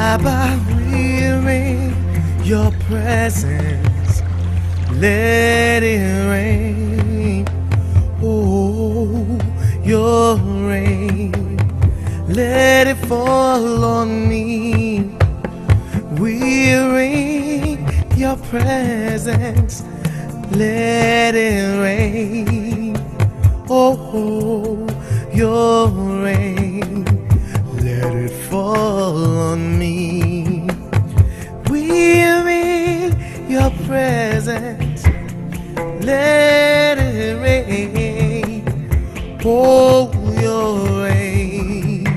Baba, we're in your presence. Let it rain. Oh, your rain. Let it fall on me. We're in your presence. Let it rain. Oh, your rain. Let it fall on me. We're in your presence. Let it rain. Oh, your rain.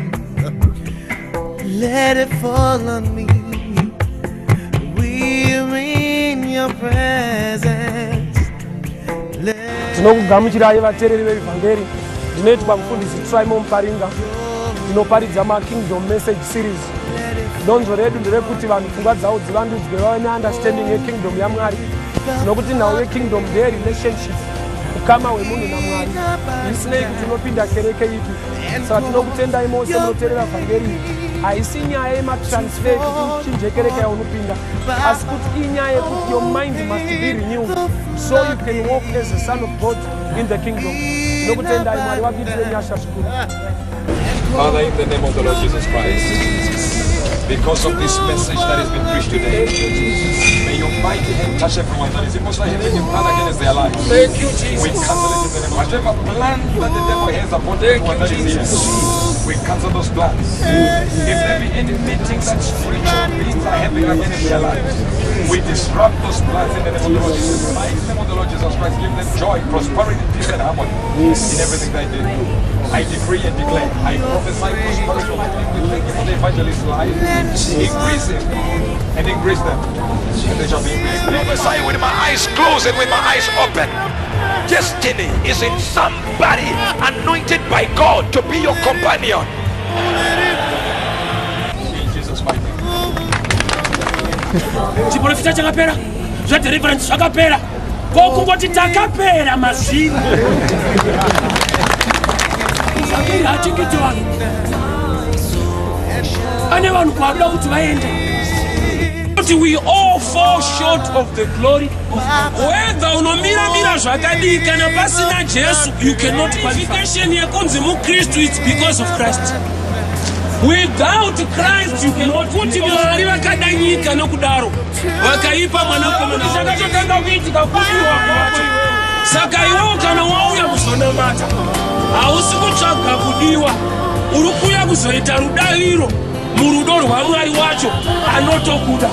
Let it fall on me. We're in your presence. Tinokugamuchirai vateereri vevhangeri. Ndinoitwa Mufundisi Trimo Muparinga, ndinoparidza maKingdom Message Series. Donzvo redu nderekuti vanhu pfungwa dzavo dzivandudzwe, vave neunderstanding yekingdom yaMwari, nokuti nhau yekingdom ndeyerelationship, ukama hwemunhu naMwari, zvisinei kuti unopinda kereke ipi. Saka tinokutendai mose munoteerera vhangeri. Haisi nyaya yematransfer kuti uchinje kereke yaunopinda, asi kuti inyaya yekuti your mind must be renewed so you can walk as a son of God in the kingdom. Tinokutendai, Mwari vakuitire nyasha zvikuru. Father, in the name of the Lord Jesus Christ, because of this message that has been preached today, may your mighty hand touch everyone that is emotionally having a plan against their lives. Thank you, Jesus. We cancel it in the name of whatever plan that the devil has upon everyone that is here. We cancel those plans. If there be any meetings that spiritual beings are having against their lives, we disrupt those plans in the name of the Lord Jesus. In the name of the Lord Jesus Christ, give them joy, prosperity, peace, and harmony in everything they do. I decree and declare, I prophesy prosperity over them. We thank you for the evangelist's life. Increase him and increase them, and they shall be increased. Prophesy with my eyes closed and with my eyes open. Destiny is in somebody anointed by God to be your companion. In Jesus' mighty name. Chiprofita chakapera, zvedeliverance zvakapera, kokungoti takapera mazviri. Vhangeri hachengeti vanhu, ane vanhu kwaanoda kuti vaende, kuti we all fall short of the glory of God. Whether unomiramira zvakadii, kana pasina Jesu you cannot. Qualification yekunzi muKristu, it's because of Christ. Without Christ you cannot. Kuti Mwari vakada nyika nokudaro vakaipa mwanakomana. Chakatotanga kuitika kudiwa kwacho. Saka iwewo kana wauya kuzonamata, hausi kutsvaga kudiwa, uri kuuya kuzoita rudaviro murudo rwaMwari wacho anotokuda.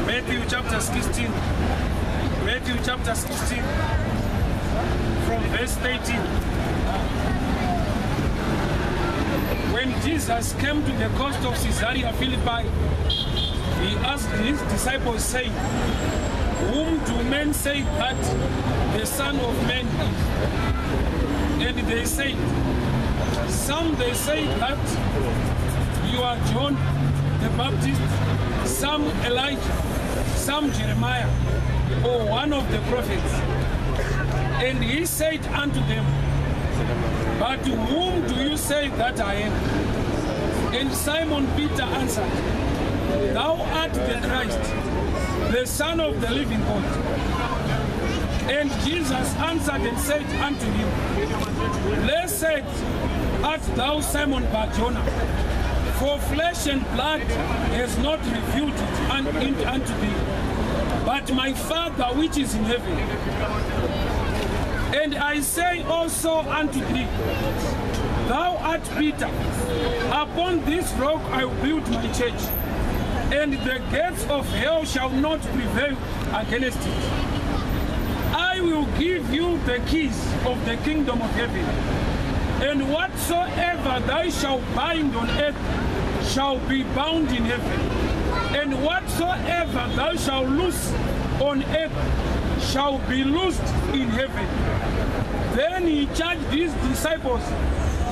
Matthew chapter 16. Matthew chapter 16 from verse 13. When Jesus came to the coast of Caesarea Philippi, he asked his disciples, saying, "Whom do men say that the Son of Man is?" And they said, "Some they say that you are John the Baptist, some Elijah, some Jeremiah, or one of the prophets." And he said unto them, "But whom do you say that I am?" And Simon Peter answered, "Thou art the Christ, the Son of the living God." And Jesus answered and said unto him, "Blessed art thou, Simon Bar-Jonah, for flesh and blood has not revealed it unto thee, but my Father which is in heaven. And I say also unto thee, thou art Peter, upon this rock I will build my church, and the gates of hell shall not prevail against it. I will will give you the keys of the kingdom of heaven. And whatsoever thou shalt bind on earth shall be bound in heaven. And whatsoever thou shalt loose on earth shall be loosed in heaven. Then he charged his disciples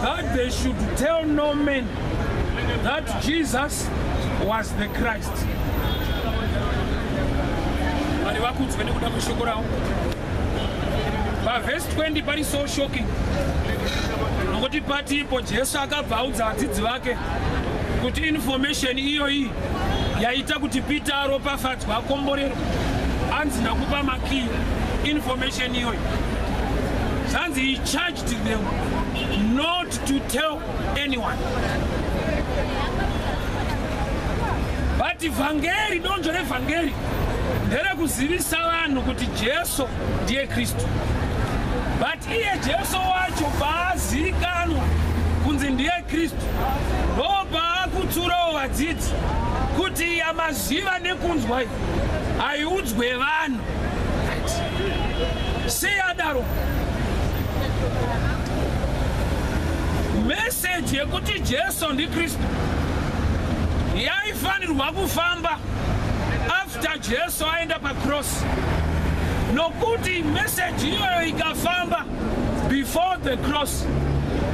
that they should tell no man that Jesus was the Christ. Mwari vakudzwe nekuda kweshoko ravo. Pavhesi 20 pari so shocking, nokuti patipo Jesu akabva audza vadzidzi vake kuti information iyoyi yaita kuti Peter aropafadzwa, akomborerwa. Anzi, "Ndakupa makey." Information iyoyi, zvanzi he charged them not to tell anyone. But vhangeri, donzvo revhangeri nderekuzivisa vanhu kuti Jesu ndiye Kristu. But iye Jesu wacho paazivikanwa kunzi ndiye Kristu, ndo paakutsurawo vadzidzi kuti yamaziva nekunzwa iyi haiudzwe vanhu. Sei adaro? Meseji yekuti Jesu ndiKristu yaifanirwa kufamba after Jesu aenda pacross, nokuti meseji iyoyo ikafamba before the cross,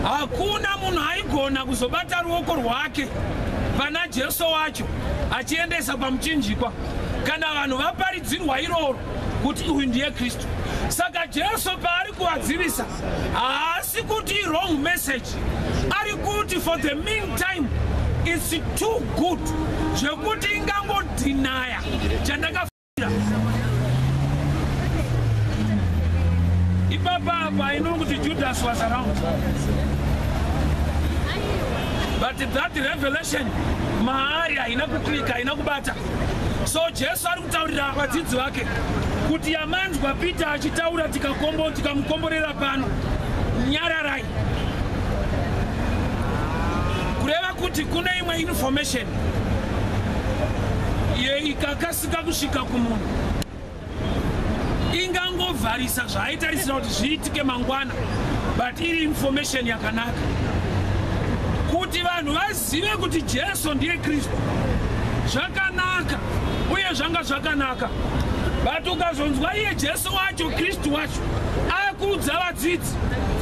hakuna munhu aigona kuzobata ruoko rwake pana Jesu wacho achiendesa pamuchinjikwa kana vanhu vaparidzirwa iroro kuti uyu ndiye Kristu. Saka Jesu paari kuvadzivisa, haasi kuti wrong message, ari kuti for the meantime it's too good zvekuti ingangodhinaya chandakafira ipapa. Apa I know kuti Judas was around, but that revelation maari haina kuklika, haina kubata. So Jesu ari kutaurira vadzidzi vake kuti yamanzwa Peter achitaura, tikamukomborera pano, nyararai. Kureva kuti kune imwe information yeikakasika kusvika kumunhu, ingangovharisa zvaaitarisira kuti zviitike mangwana, but iri information yakanaka kuti vanhu vazive kuti Jesu ndiye Kristu. Zvakanaka uye zvanga zvakanaka, but ukazonzwa iye Jesu wacho, Kristu wacho, akuudza vadzidzi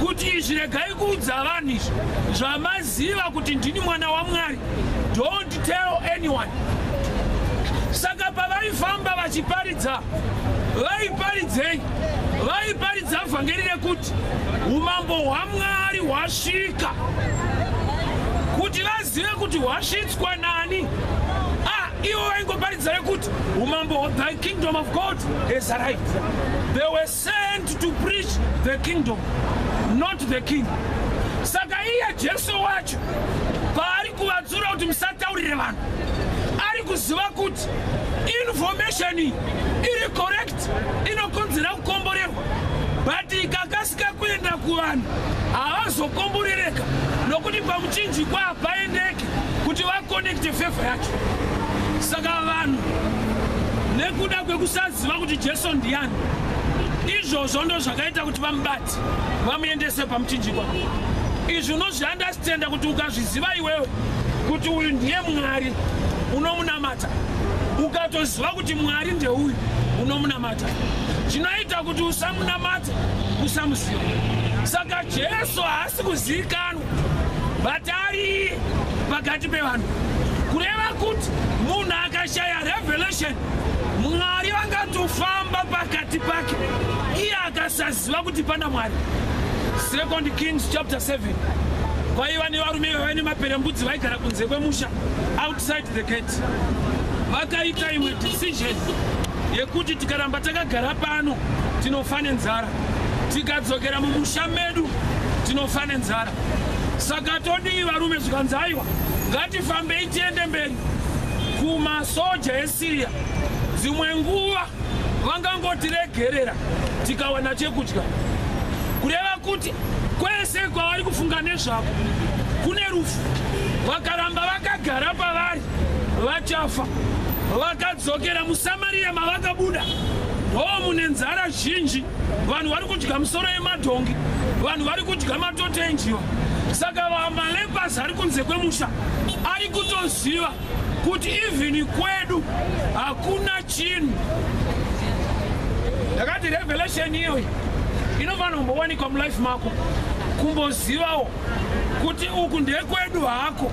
kuti izvi regai kuudza vanhu, izvi zvamaziva kuti ndini mwana waMwari, don't tell anyone. Saka pavaifamba vachiparidza, vaiparidzei? Vaiparidza vhangeri rekuti umambo hwaMwari hwasvika. Kuti vazive kuti hwasvitswa nani? Ah, ivo vaingoparidza rekuti umambo, the kingdom of God has arrived. They were sent to preach the kingdom, not the king. Saka iye Jesu wacho paari kuvatsura kuti musataurire vanhu, ari kuziva kuti information iyi iri correct, inokonzera kukomborerwa, but ikakasika kuenda kuvanhu havazokomborereka, nokuti pamuchinjikwa hapaendeke kuti vakonekte favor yacho. Saka vanhu nekuda kwekusaziva kuti Jesu ndiani, izvozvo ndo zvakaita kuti vamubate, vamuendese pamuchinjikwa. Izvi unozviandastenda kuti ukazviziva iwewe kuti uyu ndiye Mwari, unomunamata. Ukatoziva kuti Mwari ndeuyu, unomunamata. Chinoita kuti usamunamate kusamuziva. Saka Jesu haasi kuzivikanwa, but ari pakati pevanhu. Kureva kuti munhu akashaya revelation, Mwari vangatofamba pakati pake iye akasaziva kuti pana Mwari. Second Kings chapter 7, kwaiva nevarume vaiva nemaperembudzi, vaigara kunze kwemusha, outside the gate. Vakaita imwe decision yekuti tikaramba takagara pano tinofa nenzara, tikadzokera mumusha medu tinofa nenzara, saka todii varume? Zvikanzi, aiwa, ngatifambei tiende mberi kumasoja eSiriya, dzimwe nguva vangangotiregerera tikawana chekudya. Kureva kuti kwese kwavari kufunga nezvako kune rufu. Vakaramba vakagara pavari vachafa, vakadzokera muSamariya mavakabuda. Ndo mune nzara zhinji, vanhu vari kudya misoro yemadhongi, vanhu vari kudya matoto enjiwa. Saka malepers ari kunze kwemusha ari kutoziva kuti even kwedu hakuna chinhu. Ndakati revelation iyoyi inofanira kumbowanikwa mulife mako, kumbozivawo kuti uku ndekwedu hako,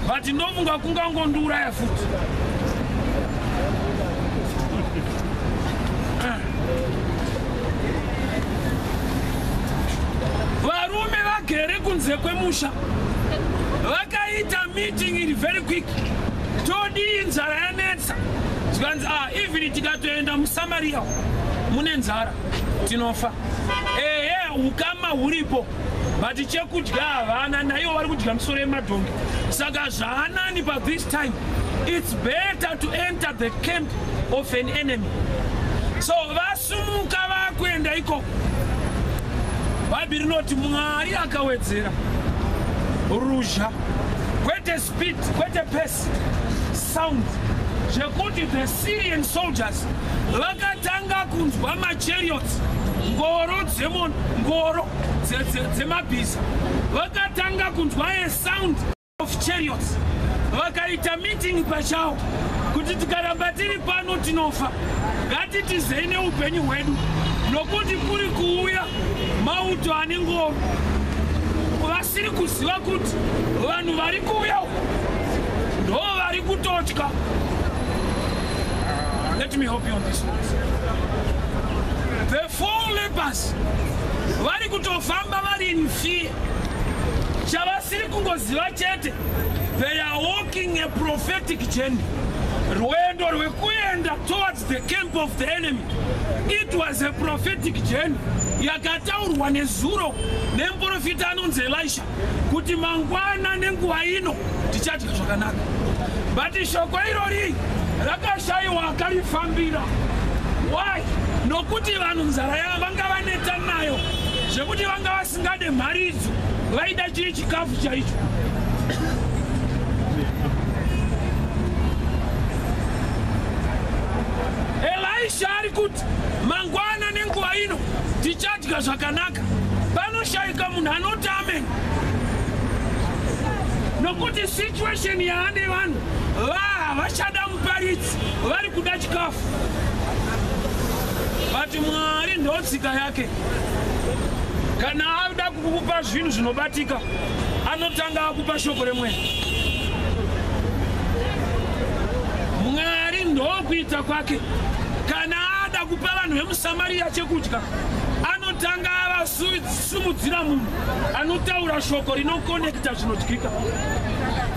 but ndofunga kungangondiuraya futi. Varume vagere kunze kwemusha vakaita meeting iri very quick. Todii, nzara yanetsa. Zvikanzi, ah, even tikatoenda muSamaria mune nzara tinofa. Ehe, ukama huripo, but chekudya havana, naivo vari kudya misoro yemadhongi. Saka zvaanani pa this time, it's better to enter the camp of an enemy. So vasumuka vakuenda ikoko. Bhaibheri rinoti Mwari akawedzera ruzha, kwete speed, kwete pace, sound, zvekuti the Syrian soldiers vakatanga kunzwa machariots, ngoro ngoro dzemabhiza. Vakatanga kunzwa a sound of chariots, vakaita meeting pachavo kuti tikaramba tiri pano tinofa, ngatitizei neupenyu hwedu nokuti kuri kuuya mauto ane ngoro. Vasiri kuziva kuti vanhu vari kuuya ndo vari kutotya. Let me help you on this one. The four lepers vari kutofamba vari in fear. Chavasiri kungoziva chete, they are walking a prophetic journey. Rwendo rwekuenda towards the camp of the enemy, it was a prophetic journey yakataurwa nezuro nemuprofita anonzi Elisha kuti mangwana nenguva ino tichadya zvakanaka. But shoko irori rakashayiwa akarifambira. Why? Nokuti vanhu nzara yavo vanga vaneta nayo zvekuti vanga vasingade mharidzo, vaida chiri chikafu chaicho. Elisha ari kuti mangwana nenguva ino tichadya zvakanaka. Panoshayika munhu anoti amen, nokuti situation yaane vanhu vachada muparidzi, vari kuda chikafu. But Mwari ndotsika yake, kana ada kukupa zvinhu zvinobatika anotanga akupa shoko remweya. Mwari ndokuita kwake, kana ada kupa vanhu vemuSamariya chekudya anotanga avasumudzira munhu anotaura shoko rinokonekta zvinodyika.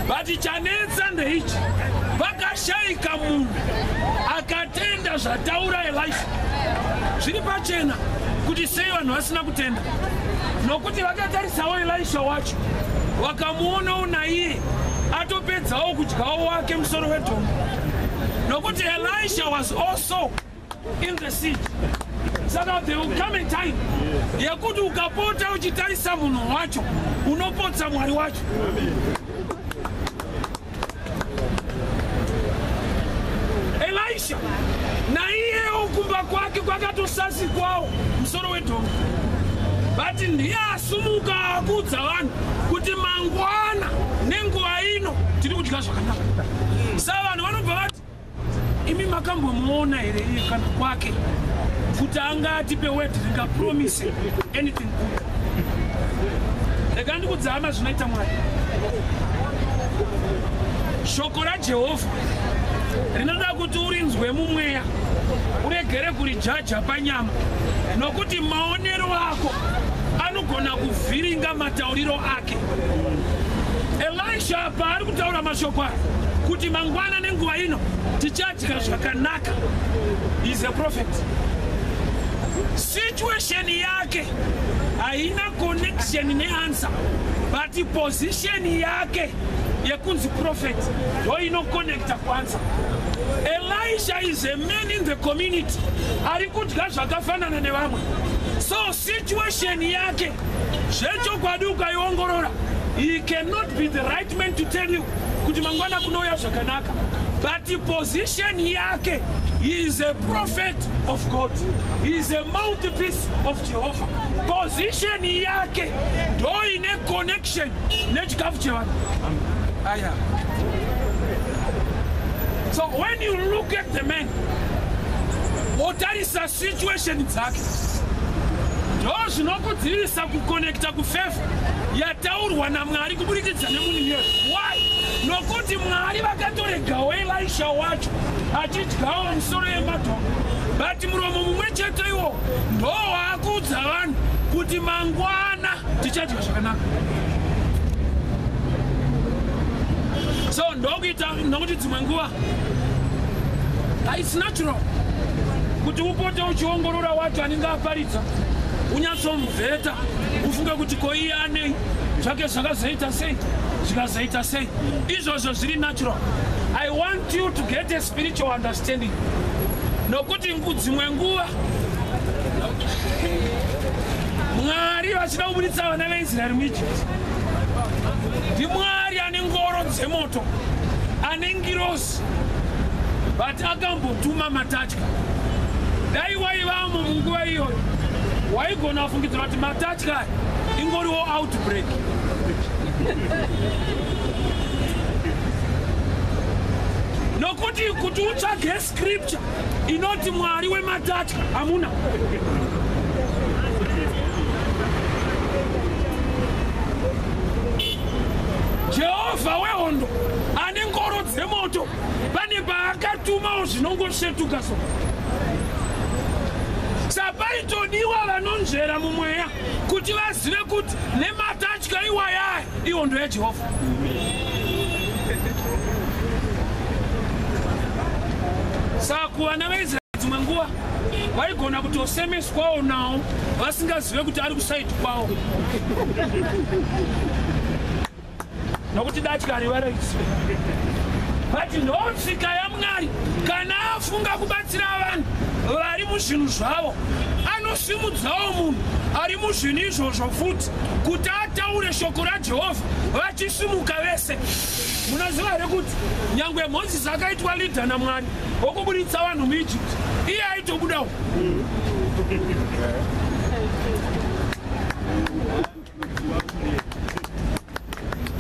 But chanetsa ndeichi, vakashayika munhu akatenda zvataura Elisha. Zviri pachena kuti sei vanhu vasina kutenda, nokuti vakatarisawo Elisha wacho vakamuonawo naiye atopedzawo kudyawo wake musoro wedhongi, nokuti Elisha was also in the siege. Saka there will come a time yekuti ukapota uchitarisa munhu wacho unopotsa Mwari wacho. Elisha naiyewo kumba kwake kwakatosasikwawo musoro wedhongi, but ndiye asumuka akuudza vanhu kuti mangwana nenguva ino tiri kudya zvakanaka. Saka vanhu vanobva vati, imi makambomuona here iye kana kwake kuti anga atipe word ringapromise anything good? Rega ndikudzama zvinoita Mwari. Shoko raJehovha rinoda kuti urinzwe mumweya, uregere kurijaja panyama, nokuti maonero ako anogona kuvhiringa matauriro ake. Elisha paari kutaura mashoko aya kuti mangwana nenguva ino tichadya zvakanaka, is a prophet. Situation yake haina connection neanswer, but position yake yekunzi prophet ndo inokonekta kuanswer. Elisha is a man in the community ari kudya zvakafanana nevamwe. So situation yake zvechokwadi ukaiongorora, he cannot be the right man to tell you kuti mangwana kunouya zvakanaka. But position yake, he is a prophet of God, he is a mouthpiece of Jehovah. Position yake ndo ine connection nechikafu chevanhu aya. So when you look at the man, wotarisa situation dzake, ndo zvinokudzivisa kuconnecta kufavour yataurwa naMwari kuburikidza nemunhu iyeyo. Why? Nokuti Mwari vakatoregawo Elisha wacho achidyawo musoro yemadhongi, but muromo mumwe chete iwo ndo waakuudza vanhu kuti mangwana tichadya zvakanaka. So ndokuita nokuti dzimwe nguva its natural kuti upote uchiongorora wacho anenge aparidza, unyatsomuvheta, ufunge kuti ko iye anei zvake, zvakazoita sei, zvikazoita sei. Izvozvo zviri natural. I want you to get a spiritual understanding, nokuti dzimwe nguva Mwari vachida kubuditsa vana veIsraeri muEgypt, ndiMwari ane ngoro dzemoto, ane ngirosi, but akambotuma matatya. Dai waivamo munguva iyoyo, waigona kufungidzira kuti matatya aya ingoriwo outbreak. Nokuti kuti utsvage scripture inoti Mwari wematatya, hamuna. Jehovha wehondo ane ngoro dzemoto, pane paakatumawo zvinongosvetuka. So sapaitodiwa vanonzvera mumweya kuti vazive kuti nematatya iwayaya ihondo yaJehovha. Saka kuvana veIsraeri dzimwe nguva vaigona kutosemeswawo nawo vasingazive kuti ari kuside kwavo, nokuti datya rivaraiswe. But ndotsika yaMwari, kana afunga kubatsira vanhu vari muzvinhu zvavo, anosimudzawo munhu ari muzvinhu izvozvo futi kuti ataure shoko raJehovha, vachisimuka vese. Munoziva here kuti nyangwe Mozisi akaitwa leader naMwari wokuburitsa vanhu muEgypt, iye aitobudawo?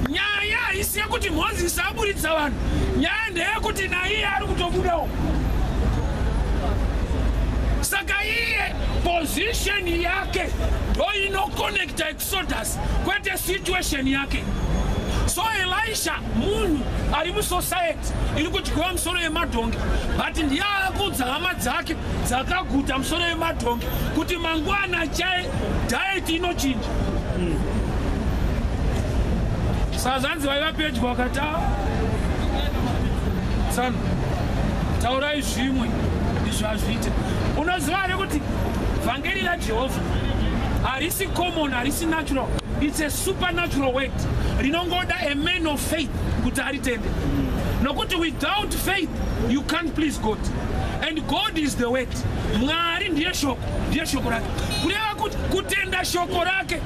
Nyaya haisi yekuti Mozisi aburitsa vanhu, nyaya ndeyekuti naiye ari kutobudawo. Saka iye position yake ndo inoconnecta exodus, kwete situation yake. So Elisha munhu ari musociety iri kudyiwa musoro yemadhongi, but ndiye akudza hama dzake dzakaguta musoro yemadhongi kuti mangwana chai diet inochinja. Saka zvanzi vaiva pedyo vakati, "Ah, tsano, taurai zvimwe, izvo hazviite." Unoziva here kuti vhangeri raJehovha harisi common, harisi natural? It's a supernatural word rinongoda a man of faith kuti aritende, nokuti without faith you can't please God, and God is the word. Mwari ndiye shoko, ndiye shoko rake. Kureva kuti kutenda shoko rake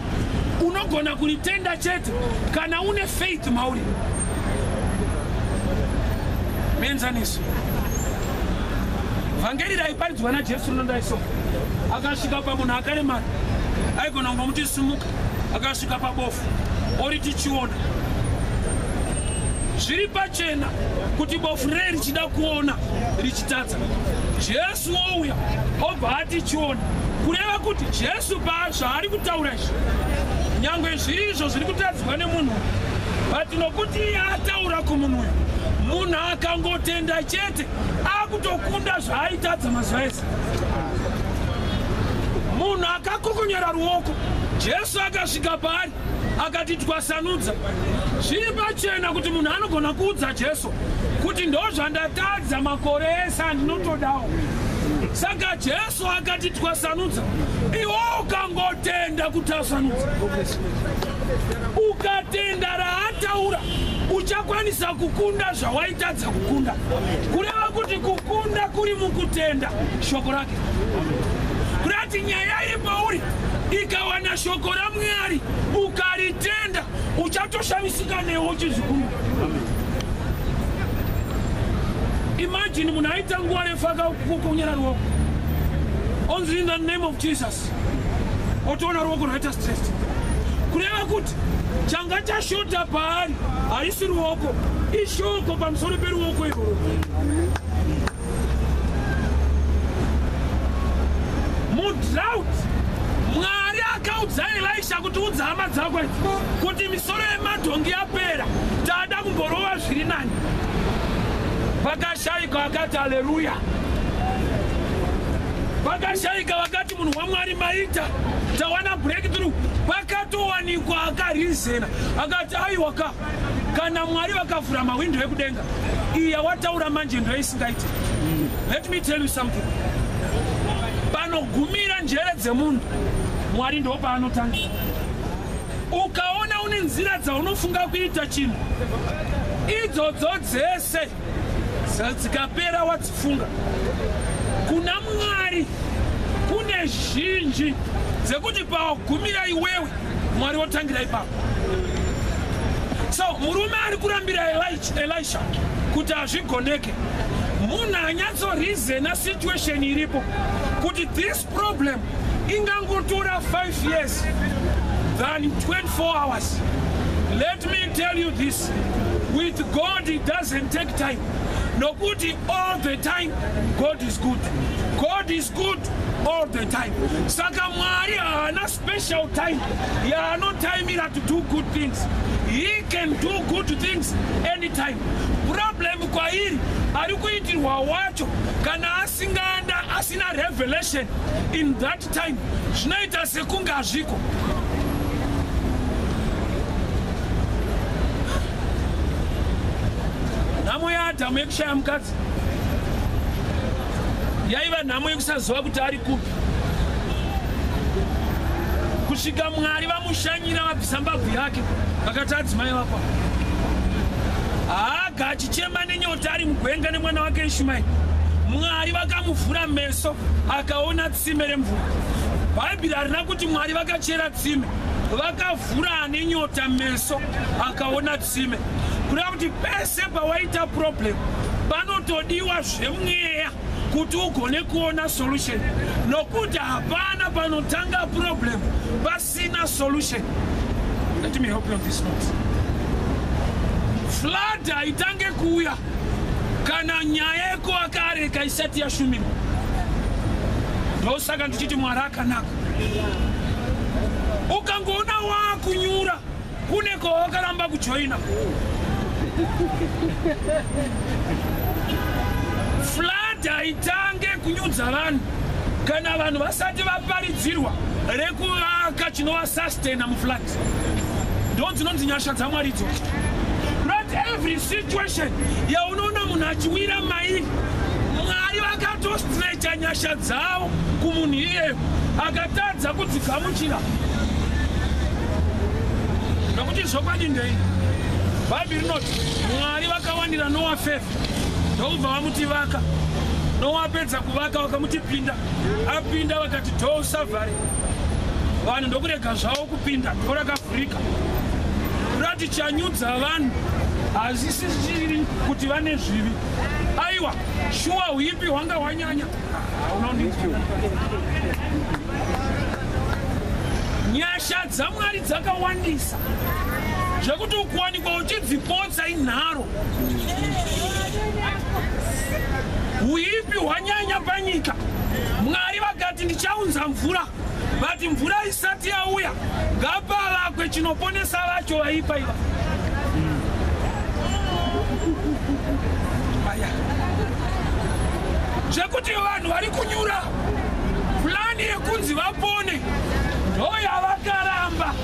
unogona kuritenda chete kana une faith mauri. Muenzaniso, vhangeri raiparidzwa naJesu rinondaiso, akasvika pamunhu akaremara, aigona kungomuti simuka. Akasvika pabofu, oriti chiona. Zviri pachena kuti bofu rei richida kuona richitadza. Jesu ouya, obva ati chiona. Kureva kuti Jesu pazvaari kutaura izvi, nyangwe zviri izvo zviri kutadzwa nemunhu, but nokuti iye ataura kumunhu uyu, munhu akangotenda chete akutokunda zvaaitadza mazuva ese. Munhu akakokonyera ruoko, Jesu akasvika paari akati twasanudza. Zviri pachena kuti munhu anogona kuudza Jesu kuti ndo zvandatadza makore ese, andinotodawo. Saka Jesu akati twasanudza. Iwe ukangotenda kutwasanudza, ukatenda raataura, uchakwanisa kukunda zvawaitadza kukunda. Kureva kuti kukunda kuri mukutenda shoko rake. Kurati nyaya iri pauri ikawana shoko raMwari ukaritenda, uchatoshamisika newe uchizvikunda. Imagine munhu aita nguva refu akakunyera ruoko, onzi in the name of Jesus, otoona ruoko rwaita stressed. Kureva kuti changa chashota paari harisi ruoko, ishoko pamusoro peruoko iroro. Mudrought, Mwari akaudza Elisha kuti udza hama dzako idzi kuti misoro yemadhongi yapera, tada kumborova zviri nani. Pakashayika akati aleluya. Pakashayika vakati munhu waMwari maita, tawana breakthrough. Pakatowanikwa akarizena akati aiwa ka, kana Mwari vakavhura mahwindo ekudenga, iyi yawataura manje ndoisingaiti. Let me tell you something. Panogumira njere dzemunhu, Mwari ndo paanotangira. Ukaona une nzira dzaunofunga kuita chinhu, idzodzo dzese dzikapera wadzifunga, kuna Mwari kune zhinji dzekuti pawagumira iwewe, Mwari wotangira ipapo. So murume ari kurambira Elisha kuti hazvigoneke, munhu anyatsorizena situation iripo kuti this problem ingangotora 5 years than 24 hours. Let me tell you this, with God it doesn't take time, nokuti all the time God is good. God is good all the time. Saka Mwari haana special time yaanotaimira to do good things. He can do good things anytime. Problem kwairi ari kuitirwa wacho, kana asinganda asina revelation in that time, zvinoita sekunge hazviko. Nhamo yaAdhamu yekushaya mukadzi yaiva nhamo yekusaziva kuti ari kupi, kusvika Mwari vamushanyira, vabvisa mbabvu yake, vakati adzimai vako. Haga achichema nenyota ari mugwenga nemwana wake Ishumaeri, Mwari vakamuvhura meso akaona tsime remvura. Bhaibheri harina kuti Mwari vakachera tsime, vakavhura ane nyota meso akaona tsime. Kureva kuti pese pawaita problem panotodiwa zvemweya kuti ugone kuona solution, nokuti hapana panotanga problem pasina solution. Let me help you on this note. Flood haitange kuuya kana nyaya yekuvaka areka isati yashumirwa. Ndosaka ndichiti Mwari akanaka. Ukangoona waakunyura, kune kwawakaramba kujoina. Flood haitange kunyudza vanhu kana vanhu vasati vaparidzirwa rekuvaka chinovasustaina muflood. Ndo dzinonzi nyasha dzaMwari idzodzo. Not every situation yaunoona munhu achiwira mairi, Mwari vakatostrecha nyasha dzavo kumunhu iyeyo akatadza kudzigamuchira. Nokuti zvokwadi ndei, Bhaibheri rinoti Mwari vakawanira Noa favor, ndokubva vamuti vaka. Noa apedza kuvaka, vakamuti pinda. Apinda, vakati door usavhare. Vanhu ndokurega zvavo kupinda, door rakavhurika. Kurati chanyudza vanhu hazvisi chiri kuti vane zvivi, aiwa, shuwa huipi hwanga hwanyanya. Hauna nyasha dzaMwari dzakawandisa zvekuti ukuwanikwa uchidzipotsa inharo. Huipi hwanyanya panyika, Mwari vakati ndichaunza mvura, but mvura isati yauya ngapavakwe chinoponesa vacho vaipa iva aya. Zvekuti vanhu vari kunyura, plan yekunzi vapone ndo yavakaramba,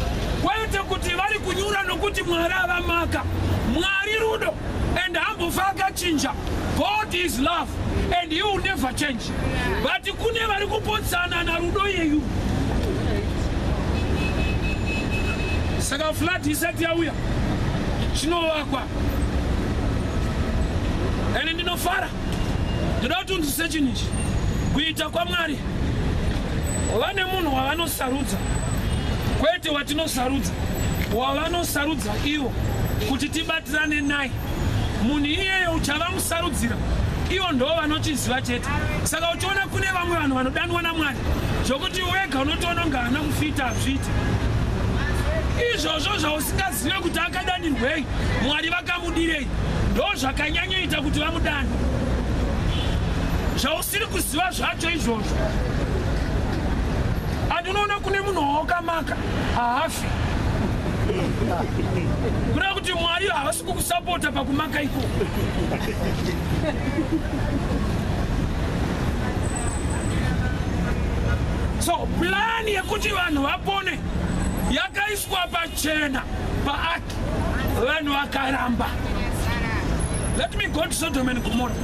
kwete kuti vari kunyura nokuti Mwari avamaka. Mwari rudo and hambofa akachinja. God is love and he will never change, but kune vari kupotsana narudo iyeyu. Saka flood isati yauya chinovakwa. Ende ndinofara, ndoda kuti unzwise chinhu ichi. Kuita kwaMwari, vane munhu wavanosarudza, kwete watinosarudza, wavanosarudza ivo kuti tibatirane naye. Munhu iyeyo uchavamusarudzira. Ivo ndo vanochiziva chete. Saka uchiona kune vamwe vanhu vanodanwa naMwari zvokuti wega unotoona kunge haana kufita, hazviiti izvozvo zvausingazive kuti akadanirwei, Mwari vakamudirei, ndo zvakanyanyoita kuti vamudane, zvausiri kuziva zvacho izvozvo. Andinoona kune munhu wawakamaka haafi, kureva kuti Mwari havasi kukusapota pakumaka ikoko. So plan yekuti vanhu vapone yakaiswa pachena paark, vanhu vakaramba. Let me go to Sodom and Gomora.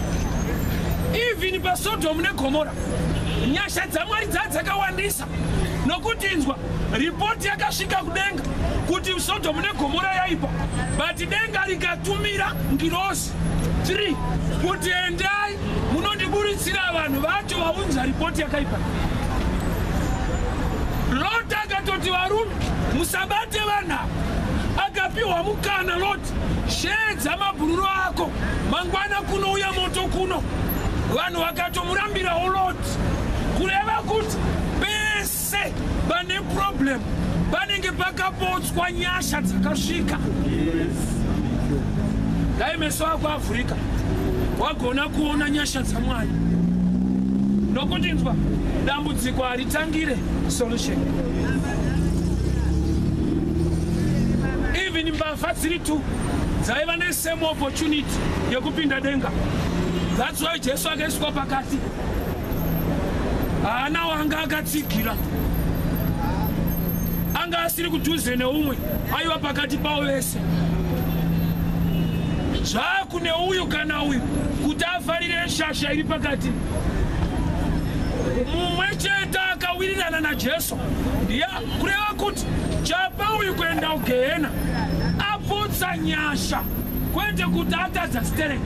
Even paSodom neGomora nyasha dzaMwari dzaa dzakawandisa, nokuti inzwa, ripoti yakasvika kudenga kuti Sodom neGomora yaipa, but denga rikatumira ngirosi 3 kuti endai munondiburitsira vanhu vacho vaunza ripoti yakaipa. Lot akatoti, varume, musabate vanhu ava. Akapiwa mukana Lot, sheedza mabhururu ako, mangwana kunouya moto kuno. Vanhu vakatomurambirawo Lot. Kureva kuti pese pane problem panenge pakapotswa nyasha dzakasvika. Dai meso ako avhurika, wagona kuona nyasha dzaMwari, nokuti inzwa, dambudziko haritangire solution. Even mbavha dziri tu dzaiva nesame opportunity yekupinda denga. That's why Jesu akaiswa pakati, haana wanga akatsigira, anga asiri kudhuze neumwe, aiva pakati pavo vese. Zvakune uyu kana uyu kuti afarire shasha iri pakati. Mumwe chete akawirirana naJesu ndiye. Kureva kuti chapa uyu kuenda kugehena, aputsa nyasha, kwete kuti atadza stereki,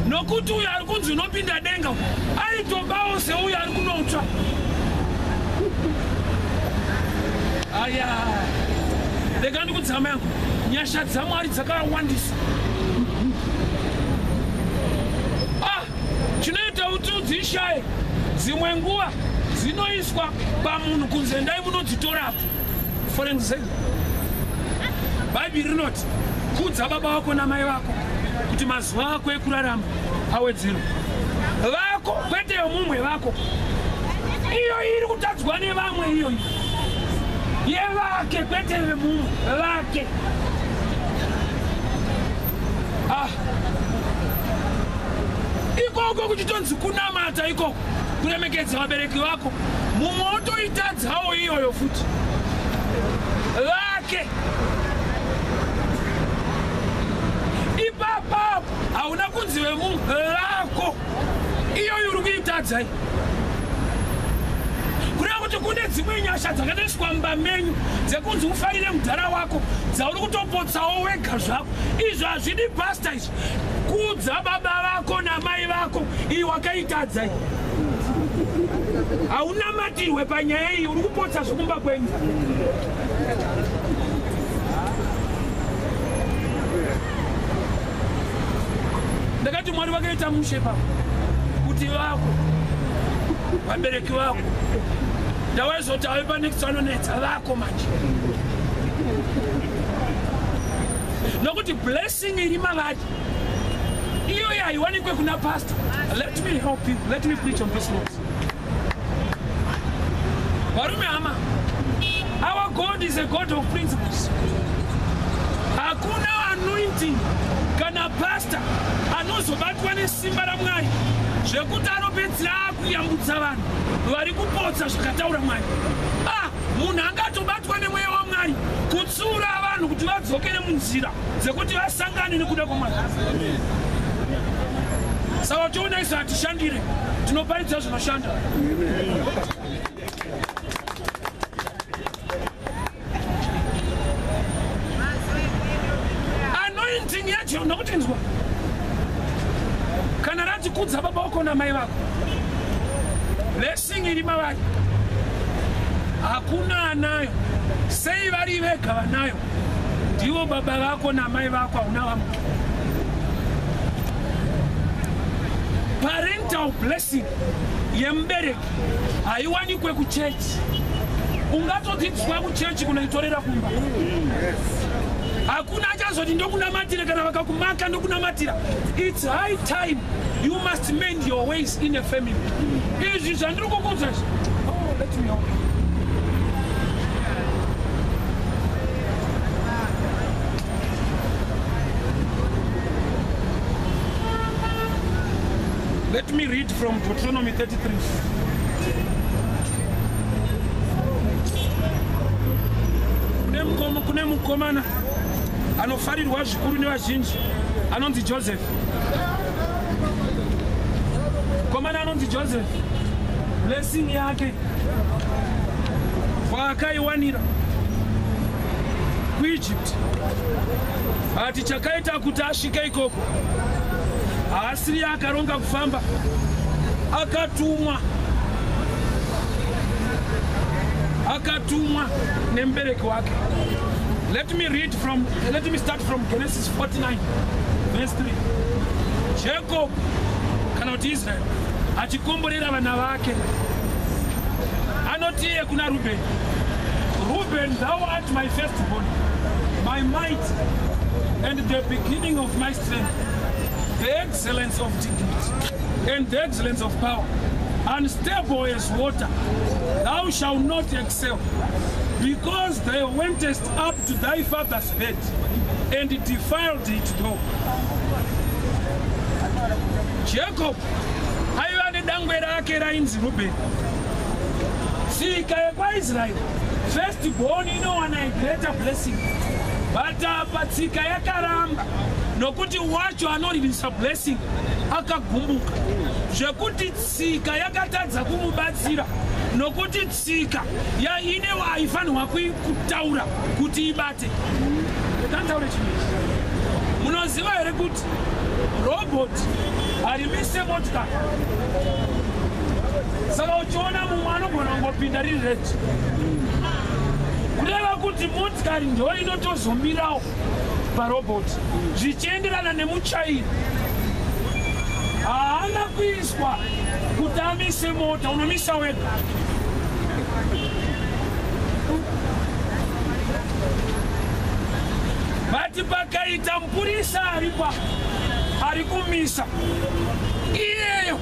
nokuti uyu ari kunzi unopinda denga aitobawo seuyu ari kunotsva. Aya, rega ndikudzama yangu, nyasha dzaMwari dzakawandisa. Ah, chinoita kuti udzishaye, dzimwe nguva dzinoiswa pamunhu kunze, ndai munodzitorapo. For example, Bhaibheri rinoti kudza baba vako namai vako kuti mazuva ako ekurarama awedzerwe. Vako, kwete yomumwe, vako. Iyo iri kutadzwa nevamwe, iyoyi yevake, kwete vemumwe, vake. Ah, ikoko kuchitonzi kunamata ikoko, kuremekedza vabereki vako, mumwe wotoitadzawo iyoyo futi vake. Ipapapo hauna kunzi vemumwe, vako. Iyoyo uri kuitadzai. Kureva kuti kune dzimwe nyasha dzakatoiswa mumba menyu dzekunzi ufarire mudhara wako, dzauri kutopotsawo wega zvako. Izvo hazvidi pasta izvi. Kudza baba vako namai vako, iyi wakaitadzai, haunamatirwe panyaya iyi, uri kupotsa zvekumba kwenyu. Ndakati Mwari vakaita mushe pako kuti vako vabereki vako, ndawaizoti ave panext vanonetsa vako manje, nokuti blessing iri mavari iyoyo haiwanikwe kuna pastor. Let me help you, let me preach on this note. Varume, hama, our God is a God of principles. Hakuna anointing kana pastor anozobatwa nesimba raMwari zvekuti anopedzera akuyambutsa vanhu vari kupotsa zvakataura Mwari. Ah, munhu angatobatwa nemweya waMwari kutsiura vanhu kuti vadzokere munzira dzekuti vasangane nekuda kwaMwari. Saka tiona isu hatishandire, tinoparidza zvinoshanda. Anointing yacho, nokuti nzwa, kana rati kudza baba wako namai vako, blessing iri mavari hakuna anayo. Sei vari vega vanayo? Ndivo baba vako namai vako, hauna vamwe. Parental blessing yemubereki haiwanikwe kuchechi. Ungatodzidziswa kuchechi kunoitorera kumba. Hakuna achazoti ndokunamatira kana vakakumaka ndokunamatira. It's high time you must mend your ways in a family. Izvi zvandiri kukuudza izvi. Oh, let me help you. Let me read from Deuteronomy 33. Kune mukomana anofarirwa zvikuru nevazhinji anonzi Joseph. Mukomana anonzi Joseph, blessing yake kwaakaiwanira kuEgypt, ati chakaita kuti asvike ikoko haasiri akaronga kufamba, akatumwa nemubereki wake. Let me read from, let me start from Genesis 49 verse 3. Jacob kana kuti Israel achikomborera vana vake anoti iye kuna Reuben, Reuben, thou art my firstborn, my might and the beginning of my strength, the excellence of dignity and the excellence of power, unstable as water, thou shalt not excel, because thou wentest up to thy father's bed and defiled it though. Jacob aiva nedangwe rake rainzi Reuben. Tsika yekwaIsraeri, first born inowana a greater blessing, but apa tsika yakaramba nokuti wacho anoririsa blessing akagumbuka, zvekuti tsika yakatadza kumubatsira nokuti tsika yaine aifanirwa kutaura kuti ibate. Ndikataure chinhu, munoziva here kuti robot harimise motikari? Saka uchiona mumwe anogona kungopinda riri red, kureva kuti motikari ndo inotozomirawo parobot zvichienderana nemuchairi. Haana kuiswa kuti amise mota, unomisa wega. But pakaita mupurisa aripa ari kumisa, iyeyo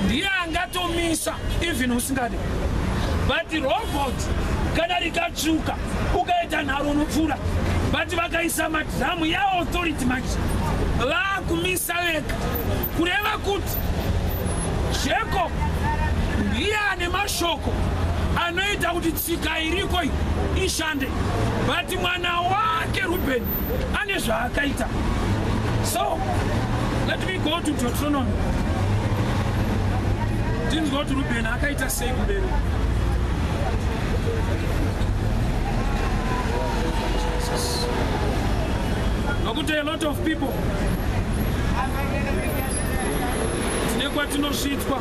ndiye angatomisa even usingade. But robot kana rikatsvuka ukaita nharo unopfuura. But vakaisa madhiramu yaauthority manje vaakumisa vega, kureva kuti Jacob ndiye ane mashoko anoita kuti tsika iriko ishande, but mwana wake Reuben ane zvaakaita. So let me go to Deuteronomy tinzwa kuti Reuben akaita sei kumberi. Nokuti a lot of people tine kwatinosvitswa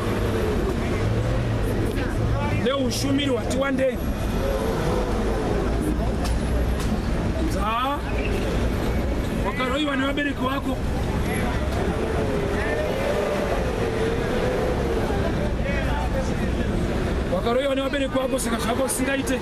neushumiri hwati wandei dza wakaroyiwa nevabereki vako. Wakaroyiwa nevabereki vako, saka zvako usingaite.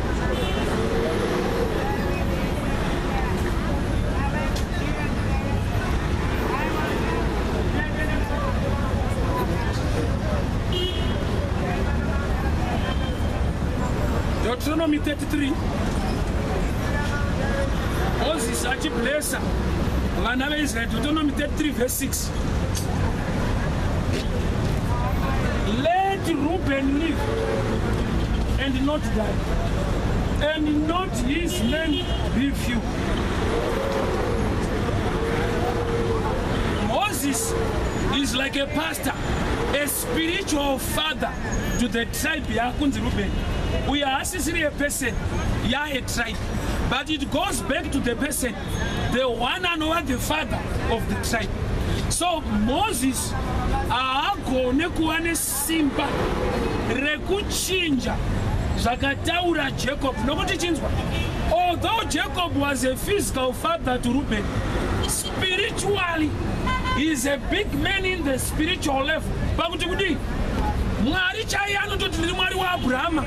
Deuteronomy 33, Moses achiblessa vana veIsraeri. Deuteronomy 33 verse 6. Let Reuben live and not die, and not his men be few. Moses is like a pastor, a spiritual father to the tribe yakunzi Reuben. Uyo haasisiri a person, ya a tribe, but it goes back to the person, the one anova the father of the tribe. So Moses haagone kuva nesimba rekuchinja zvakataura Jacob, nokuti chinzwa, although Jacob was a physical father to Reuben, spiritually He is a big man in the spiritual level. Pakuti kudii? Mwari chaiye anototi ndiri Mwari waAbrahama,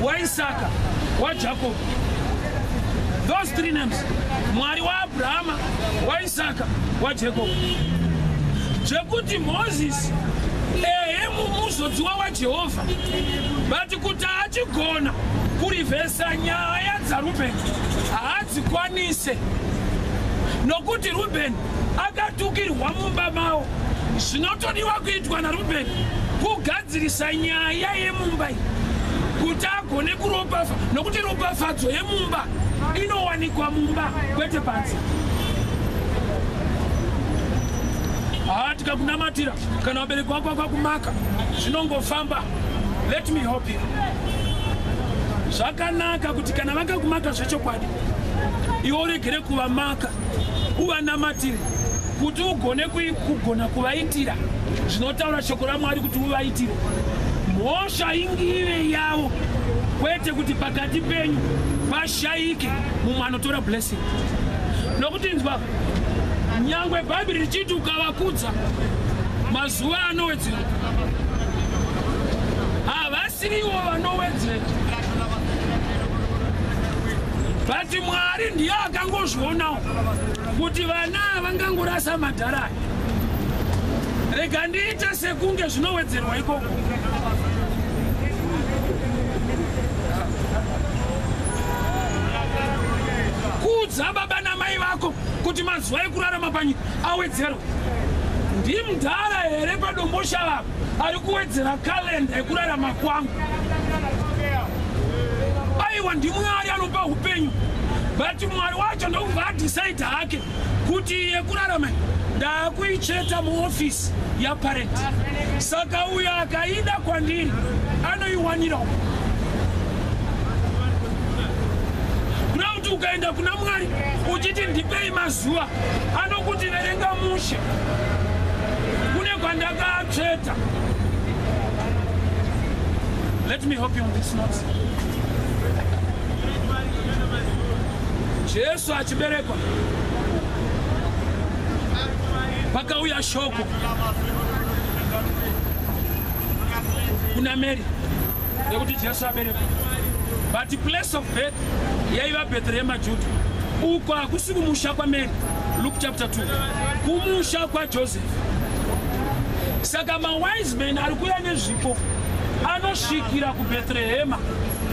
waIsaka, waJacob. Those three names. Mwari waAbrahama, waIsaka, waJacob. Zvekuti Moses ehe muzodziwa waJehovha, but kuti achigona kurivhesa nyaya dzaRubheni haadzikwanise, nokuti Rubheni akatukirwa mumba mavo. Zvinotodiwa kuitwa naRubheni kugadzirisa nyaya yemumba iyi kuti agone kuropafa, nokuti ropafadzo yemumba inowanikwa mumba kwete panze. Haa, tikakunamatira kana vabereki vako vakakumaka zvinongofamba. Let me help you. Zvakanaka kuti kana vakakumaka zvechokwadi, iwe uregere kuvamaka, uvanamatire kuti ugone kugona kuvaitira zvinotaura shoko raMwari kuti uvaitire. Mhosva ingive yavo, kwete kuti pakati penyu pashayike mumwe anotora blessing. Nokuti nzwa, nyangwe Bhaibheri richiti ukavakudza mazuva anowedzera, havasiriwo vanowedzera, but Mwari ndiye akangozvionawo kuti vana havangangorasa madhara aya, rega ndiite sekunge zvinowedzerwa ikoko. Kudza baba namai vako kuti mazuva ekurarama panyika awedzerwe. Ndimudhara here paDomboshava ari kuwedzera kalenda yekurarama kwangu? Aiwa, ndiMwari anopa upenyu, but Mwari wacho ndokubva adhisaidha hake kuti yekurarama ndaakuicheta muofisi yaparent, saka uyo akaida kwandiri anoiwanirawo. Kuda kuti ukaenda kuna Mwari uchiti ndipei mazuva, anokuti verenga mushe, kune kwandakatsveta. Let me help you on this note. Jesu achiberekwa, pakauya shoko kuna Mary yekuti Jesu aberekwa, but place of birth yaiva Bhethlehema Juda. Uko hakusi kumusha kwaMary. Luke chapter 2, kumusha kwaJoseph. Saka mawise men ari kuuya nezvipo anosvikira kuBhethlehema,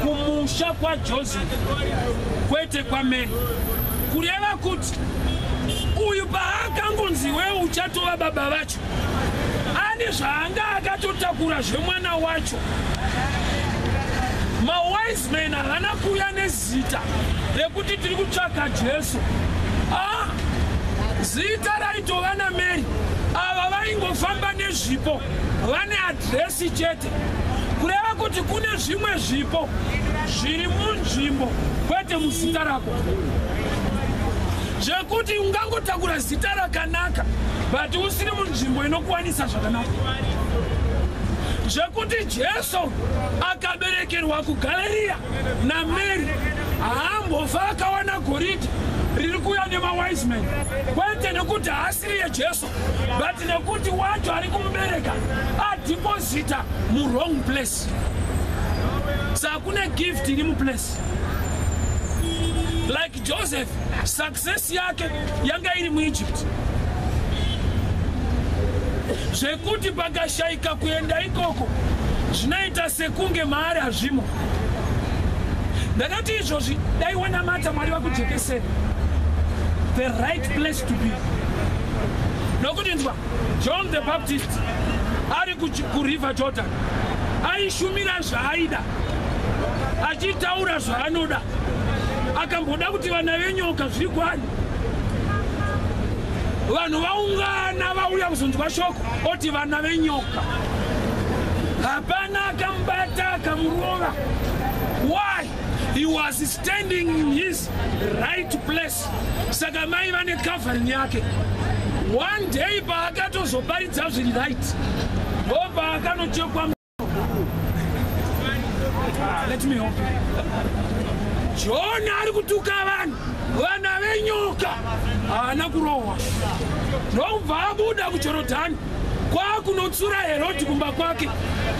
kumusha kwaJoseph, kwete kwaMary. Kureva kuti uyu paakangonzi wewe uchatova baba vacho, ane zvaanga akatotakura zvemwana wacho. Mawise men havana kuuya nezita rekuti tiri kutsvaka Jesu. Ah, zita raitova naMary. Ava vaingofamba nezvipo vane adhiresi chete. Kureva kuti kune zvimwe zvipo zviri munzvimbo, kwete muzita rako, zvekuti ungangotakura zita rakanaka but usiri munzvimbo inokuwanisa zvakanaka. Zvekuti Jesu akaberekerwa kuGaleriya naMary, haambofa akawana goridhe riri kuuya nemawise men, kwete nekuti haasiri yeJesu, but nekuti wacho ari kumubereka adhiposita muwrong place. Saka kune gift iri muplace. Like Joseph, success yake yanga iri muEgypt, zvekuti pakashayika kuenda ikoko zvinoita sekunge maari hazvimo. Ndakati izvozvi dai wanamata Mwari vakujekesera the right place to be, nokuti nzwa, John the Baptist ari kuriver Jordan aishumira zvaaida, achitaura zvaanoda. Akamboda kuti vana venyoka, zviri kwani vanhu vaungana vauya kuzonzwa shoko, oti vana venyoka. Hapana akamubata akamurova. Why? He was standing in his right place. Saka mai vane covering yake. One day paakatozoparidza zviri right, ndo paakanochekwa. Let me help you. John ari kutuka vanhu. Vana venyoka haana kurohwa. Ndokubva abuda kuJorodhani kwakunotsura Herodhi kumba kwake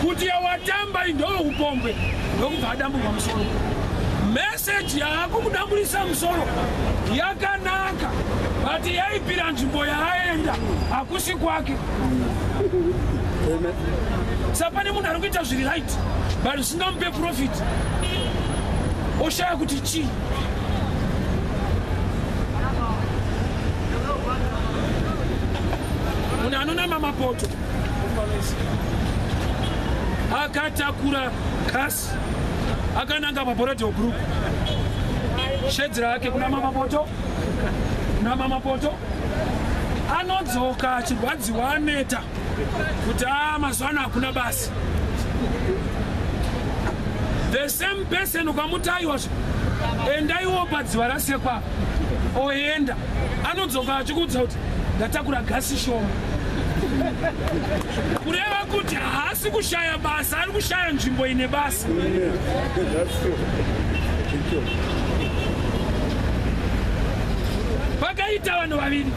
kuti yawatamba ndo upombwe, ndokubva adamburwa musoro. Meseji yaakukudamburisa musoro yakanaka, but yaipira nzvimbo yaaenda hakusi kwake. Saka pane munhu ari kuita zviri right but zvisingamupe profit, oshaya kuti chii. Munhu anonama mapoto akatakura kasi akananga paBorrowdale Brooke, shedzera yake kunama mapoto, kunama mapoto, anodzoka achirwadziwa aneta kuti a mazuva ano hakuna basa. The same person ukamuti aiwazve endaiwo padziva rasekwa, oenda, anodzoka achikuudza kuti ndatakura gasi shoma. Kureva kuti haasi kushaya basa, ari kushaya nzvimbo ine basa. Pakaita vanhu vaviri,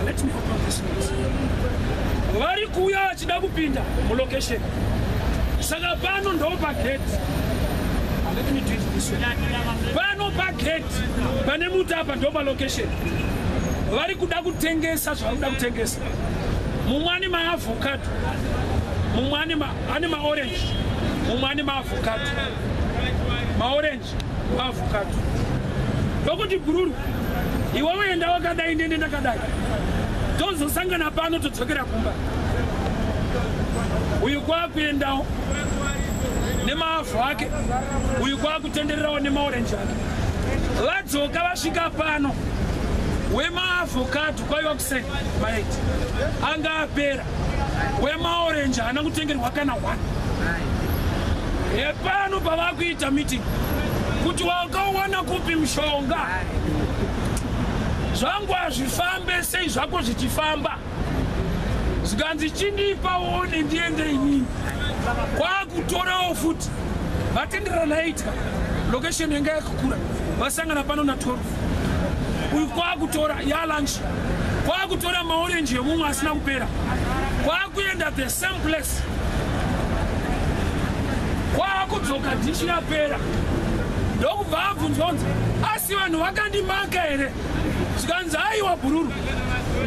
let me open this note, vari kuuya vachida kupinda mulocation. Saka pano ndo pagate, let me do it this way, pano pagate pane muti apa ndo palocation. Vari kuda kutengesa zvavari kuda kutengesa. Mumwe ane maavocado, mumwe ane maorange, mumwe ane maavocado, maorange, maavocado. Ndokuti bhururu, iwewe enda wakadai, ndende ndakadai, tozosangana pano todzokera kumba. Uyu kwakuendawo nemaavhu ake, uyu kwakutendererawo nemaorenji ake. Vadzoka vasvika pano, wemaavocado kwaiva kuseni maiti anga apera, wemaorenji haana kutengerwa kana 1. Hepano pavakuita meeting kuti wakauwana kupi mushonga, zvangu hazvifambe sei zvako zvichifamba? Zvikanzi chindipa uone ndiende inini. Kwakutorawo futi, vatenderana itya location yanga yakakura, vasangana pano na12. Uyu kwakutora yalunch, kwakutora maorenji emumwe asina kupera, kwakuenda the same place, kwakudzoka dhishi yapera. Ndokubva abvunzwa kunzi asi vanhu vakandimaka here? Zvikanzi aiwa bhururu,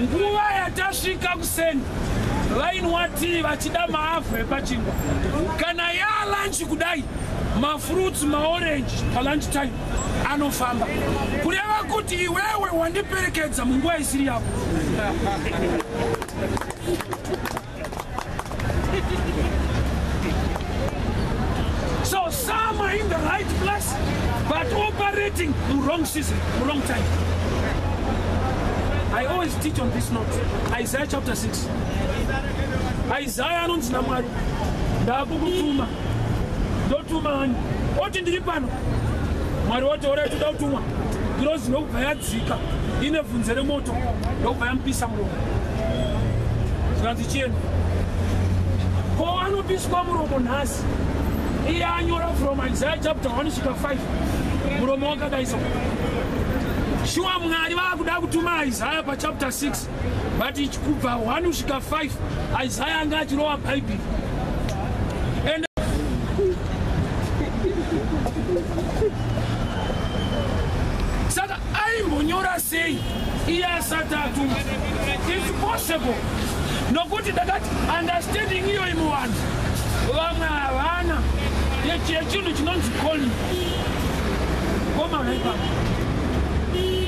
nguva yatasvika kuseni vainwa tii vachida maavhu epachingwa. Kana yalunch kudai, mafruits, maorange palunch time anofamba. Kureva kuti iwewe wandiperekedza munguva isiri yako. So some are in the right place but operating in wrong season, wrong time. I always teach on this note. Isaiah chapter 6. Isaiah anonzi naMwari, ndakukutuma. Ndotuma ani? Oti ndiri pano. Mwari woti ora toda kutumwa. Ngirozi ndokubva yadzika ine bvunze remoto, ndokubva yamupisa muromo. Zvikanzi chienda. Ko anopiswa muromo nhasi, iye anyora from Isaiah chapter 1 svika 5 muromo wakadai so. Shuwa Mwari vakuda kutuma Isaiah pachapter 6, but kubva 1 kusvika 5 Isaiah anga achirova Bhaibheri. And saka aimbonyora sei iye asati atumwa? It's possible, nokuti ndakati understanding iyoyi muvanhu vamwe havana yechinhu chinonzi calling. Koma haipa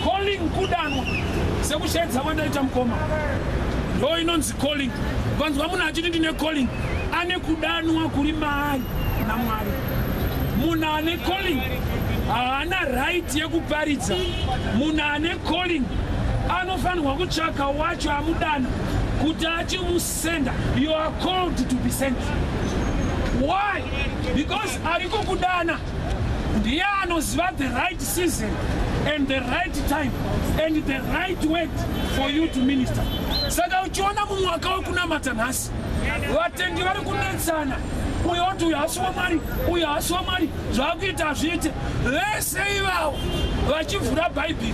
calling kudanwa sekushaidza kwandaita mukoma, ndo inonzi calling. Ukanzwa munhu achiti ndine calling, ane kudanwa kuri maari naMwari. Munhu ane calling haana right yekuparidza. Munhu ane calling anofanirwa kutsvaka wacho amudana kuti achimusenda. You are called to be sent. Why? Because ari kukudana ndiye anoziva the right season and the right time and the right word for you to minister. Saka uchiona mumwaka wekunamata nhasi vatendi vari kunetsana, uyo oti uyu hasi waMwari, uyu hasi waMwari, zvakuita hazviite, vese ivavo vachivhura Bhaibheri.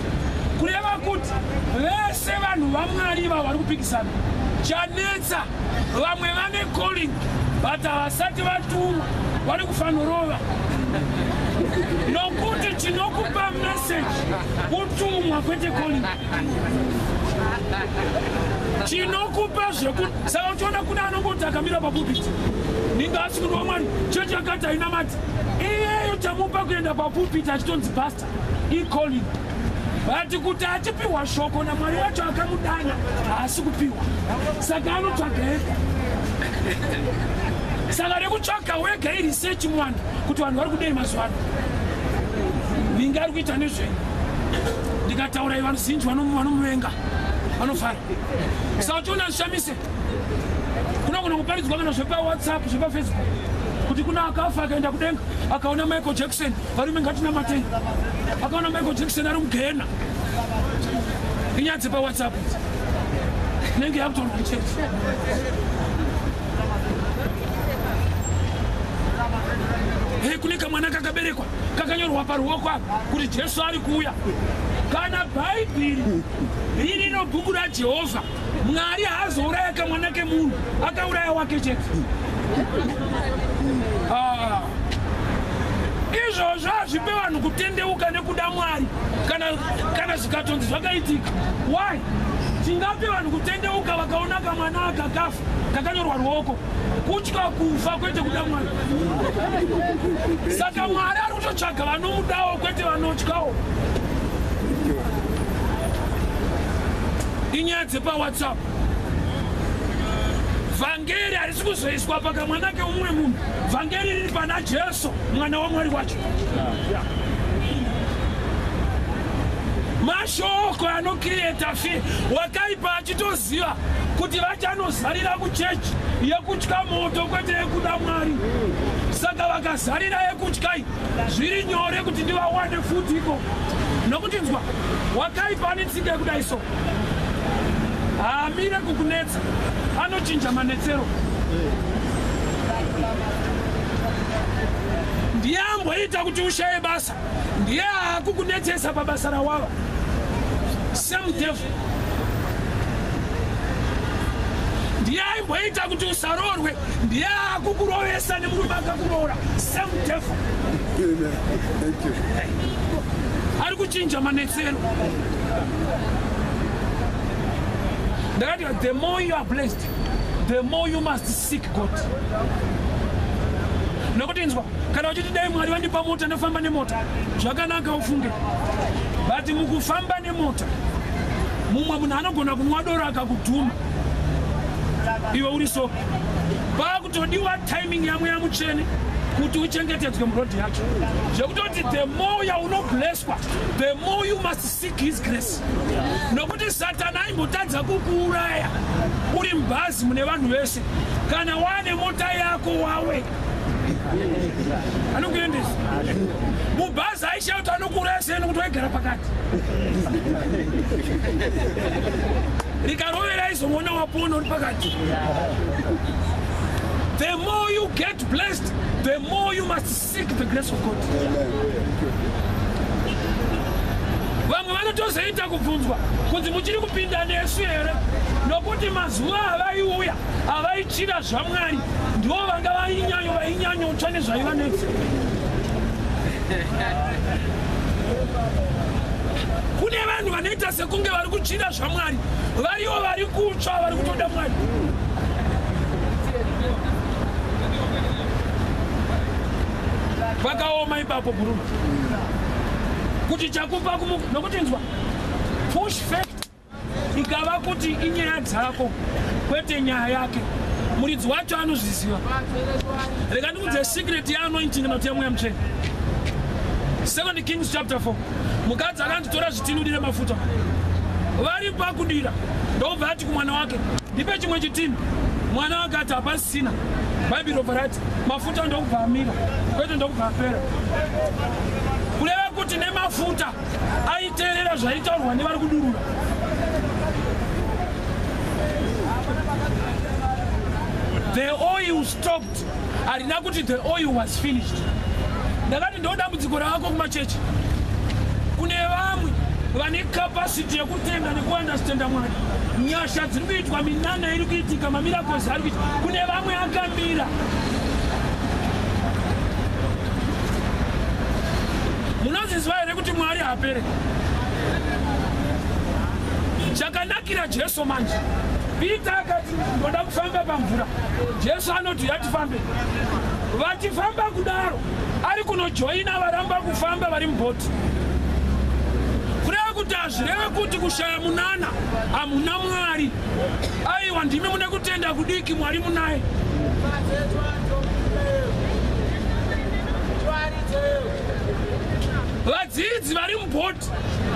Kureva kuti vese vanhu vaMwari ivavo vari kupikisana. Chanetsa, vamwe vane calling but havasati vatumwa, vari kufanorova. Nokuti chinokupa message kutumwa kwete calling. Chinokupa zveku saka uchiona kune anongoti akamira papulpit ninga asi munhu waMwari, chechi yakati hainamati iyeyo, chamupa kuenda papulpit achitonzi pastor icalling, but kuti achipiwa shoko naMwari wacho akamudana haasi kupiwa, saka anotsvaga ega. Saka rekutsvaga wega iresearch mwana kuti vanhu vari kudei mazuva ano, ninga ari kuita nezvenyu. Ndikataura i vanhu zinji vanomuvenga, vanofara. Saka uchiona zvishamise kunogona kuparidzwa kana zvepaWhatsApp, zvepaFacebook, kuti kuna akafa akaenda kudenga akaona Michael Jackson. Varume, ngatinamatei, akaona Michael Jackson ari mugehena. Inyaya dzepaWhatsApp idzi inenge yakutorwa muchechi. Hei, kune kamwana kakaberekwa kakanyorwa paruoko apa kuti Jesu ari kuuya. Kana Bhaibheri ririno bhuku raJehovha, Mwari haazouraya kamwana kemunhu, akauraya wake chete. Ah. Izvozvo hazvipe vanhu kutendeuka nekuda Mwari. Kana zvikatonzi zvakaitika, why tingape vanhu kutendeuka vakaona kamwana akakafa kakanyorwa ruoko? Kutya kufa kwete kuda Mwari. Saka Mwari ari kutotsvaga vanomudawo kwete vanotyawo. Inyaya dzepaWhatsApp. Vhangeri harisi kuzoiswa pakamwana keumwe munhu, vhangeri riri pana Jesu, mwana waMwari wacho. Mashoko anocreata fear. Wakaipa achitoziva kuti vachanozarira kuchechi yekutya moto kwete yekuda Mwari, saka vakazarira yekutyai zviri nyore kuti ndivawane futi iko. Nokuti nzwa, wakaipa ane tsika yekudai so, haamire kukunetsa, anochinja manetsero. Ndiye amboita kuti ushaye basa, ndiye aakukunetsesa pabasa rawava. Same devil. Ndiye aimboita kuti usarorwe, ndiye aakukurovesa nemurume akakuroora. Same devil. Thank you. Ari kuchinja manetsero. Ndakati the more you are blessed, the more you must seek God. Nokuti inzwa, kana uchiti dai Mwari vandipa mota ndofamba nemota, zvakanaka ufunge, but mukufamba nemota mumwe munhu anogona kunwa doro akakudhuma iwe uri so. Paakutodiwa timing yaMweya Mutsvene kuti uchengetedzwe murodhi yacho, zvekutoti the more yaunoblesswa, the more you must seek his grace. Nokuti Satani aimbotadza kukuuraya uri mubhazi mune vanhu vese, kana wane mota yako wawe anokuendesa mubhazi aisha kuti anokuuraya sei, nokuti waigara pakati, rikarovera izoona wapona uri pakati. The more you get blessed, the more you must seek the grace of God. Vamwe vanotozoita kubvunzwa kunzi muchiri kupinda nesu here, nokuti mazuva avaiuya avaichira zvaMwari ndivo vanga vainyanyo vainyanyotsva nezvaivanetsa. Kune vanhu vanoita sekunge vari kuchira zvaMwari, varivo vari kutsva, vari kutoda Mwari. Vakaoma ipapo bhuruma kuti chakupa nokuti nzwa, push fact ikava kuti inyaya dzako kwete nyaya yake, muridzi wacho anozviziva. Rega ndikudze secret yeanointing kana kuti yaMweya Mutsvene. Second Kings chapter 4, mukadzi akanditora zvitini udire mafuta. Vari pakudira ndobva ati kumwana wake, "Ndipe chimwe chitini." Mwana wake ati hapasisina. Bhaibheri robva rati mafuta ndokubva amira, kwete ndokubva apera. Kureva kuti nemafuta aiteerera zvaitaurwa nevari kudurura. The oil stopped, harina kuti the oil was finished. Ndakati ndo dambudziko ravako kumachechi. Kune vamwe Vane capacity yekutenda nekuunderstanda Mwari. Nyasha dziri kuitwa, minana iri kuitika, mamiracles ari kuitika. Kune vamwe akamira. Munozviziva here kuti Mwari haapere? Chakanakira Jesu manje, Peter akati ndoda kufamba pamvura. Jesu anoti yatifambe. Vachifamba kudaro ari kunojoina varamba kufamba vari mubhoti. Kureva kuti hazvireve kuti kushaya munana hamuna Mwari. Aiwa, ndimi mune kutenda kudiki, Mwari munaye. Vadzidzi vari mubhoti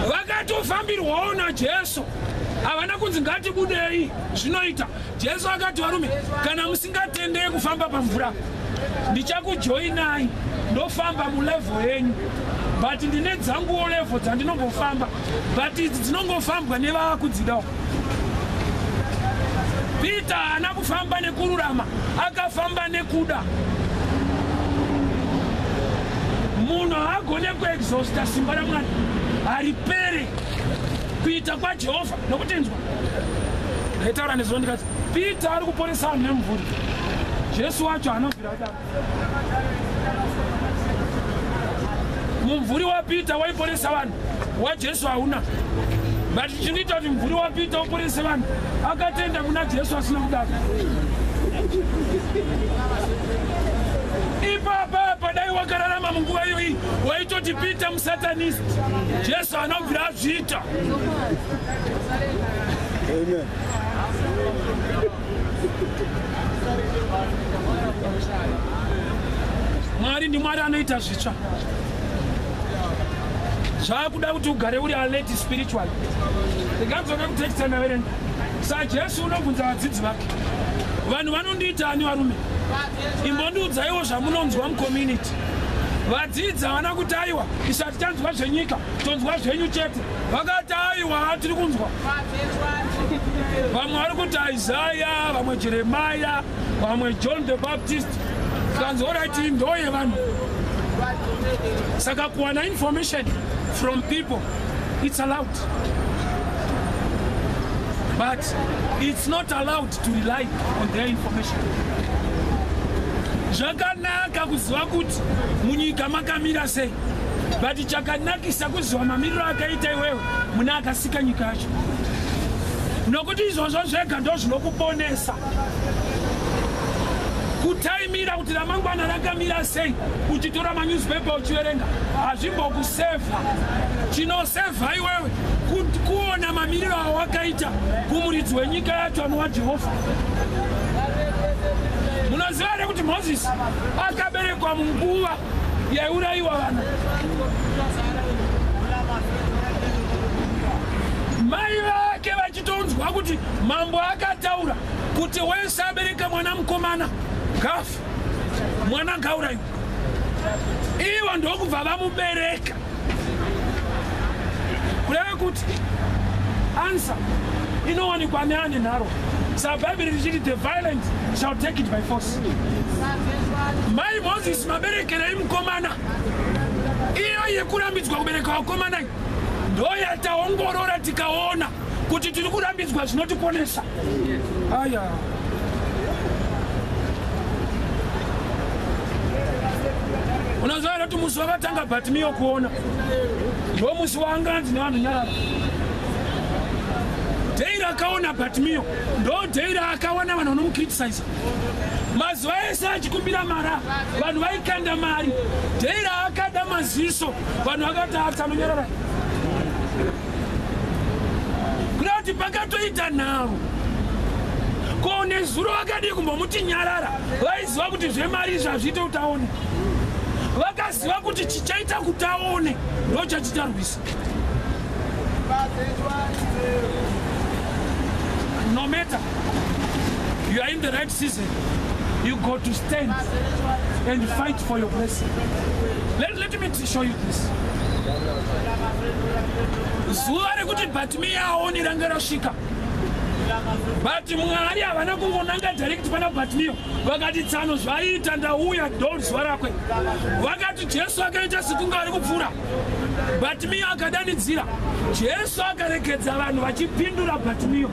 vakatofambirwawo naJesu. Havana kunzi ngatibudei zvinoita. Jesu akati varume, kana musingatendei kufamba pamvura, ndichakujoinai ndofamba mulevel yenyu, but ndine dzanguwo level dzandinombofamba, but idzi dzinongofambwa nevakudzidawo. Peter haana kufamba nekururama, akafamba nekuda. Munhu haagone kuexhausta simba raMwari, haripere kuita kwaJehovha. Nokuti nzwa, ndaitaura nezuva ndikati Peter ari kuporesa vanhu nemumvuri, Jesu wacho anobvira adaro. Mumvuri waPeter waiporesa vanhu, waJesu hauna. But chinoita kuti mumvuri waPeter uporese vanhu, akatenda muna Jesu asina kudaro. Ipapa padai wakararama munguva iyoyi, waitoti Peter musatanist. Jesu anobvira azviita. Amen. Mwari ndiMwari anoita zvitsva. Zvakuda kuti ugare uri alert spiritually. Ndingadzoka kuteksta naverenga. SaJesu unobvunza vadzidzi vake, vanhu vanondiita ani varume? Imbondiudzaiwo zvamunonzwa mucommunity. Vadzidzi havana kuti aiwa, isati tanzwa zvenyika, tonzwa zvenyu chete. Vakati aiwa, tiri kunzwa vamwe vari kuti Isaya, vamwe Jeremaya, vamwe John the Baptist. Kanzi alright, ndo yevanhu. Saka kuwana information from people, it's allowed, but it's not allowed to rely on their information. Zvakanaka kuziva kuti munyika makamira sei, but chakanakisa kuziva mamiriro akaita iwewe mune akasika nyika yacho, nokuti izvozvo zvega ndo zvinokuponesa. Kutaimira kuti ramangwana rakamira sei uchitora manewspaper uchiverenga hazvimbokusevha. Chinosevha iwewe kuona mamiriro awakaita kumuridzi wenyika yacho anova Jehovha. Munoziva here kuti Mozisi akaberekwa munguva yaiurayiwa vana? Mai vake vachitonzwa kuti mambo akataura kuti wese abereka mwana mukomana gafa, mwana ngaurayiwa. Ivo ndokubva vamubereka. Kureva kuti answer inowanikwa neane nharo. Saka Bhaibheri richiti the violent shall take it by force. Mai Mozisi, maberekerei mukomana? Iyo yekurambidzwa kubereka vakomana ndo yataongorora tikaona kuti tiri kurambidzwa zvinotiponesa. Aya, unoziva here kuti musi wakatanga Bhatimiyo kuona ndo musi waanganzi nevanhu nyarara? Day rakaona Bhatimiyo ndo day raakawana vanhu vanomukriticiza. Mazuva ese achikumbira mara, vanhu vaikanda mari. Day raakada maziso, vanhu vakati atsanonyarara. Kuda kuti pakatoita nharo. Ko nezuro vakadii kumbomuti nyarara? Vaiziva kuti zvemari izvi hazviite kuti aone. Vakaziva kuti chichaita kuti aone ndo chachicharwisa. No matter you are in the right season, you got to stand and fight for your blessing. Let me show you this. Zuva rekuti Bhatimiya aone ranga rasvika. But Mwari havana kungonanga direct pana Bartimeo, vakati tsano zvaita ndauya ndo zuva rakwe. Vakati Jesu akaita sekunge ari kupfuura, Bartimeo akadanidzira, Jesu akarekedza vanhu vachipindura Bartimeo.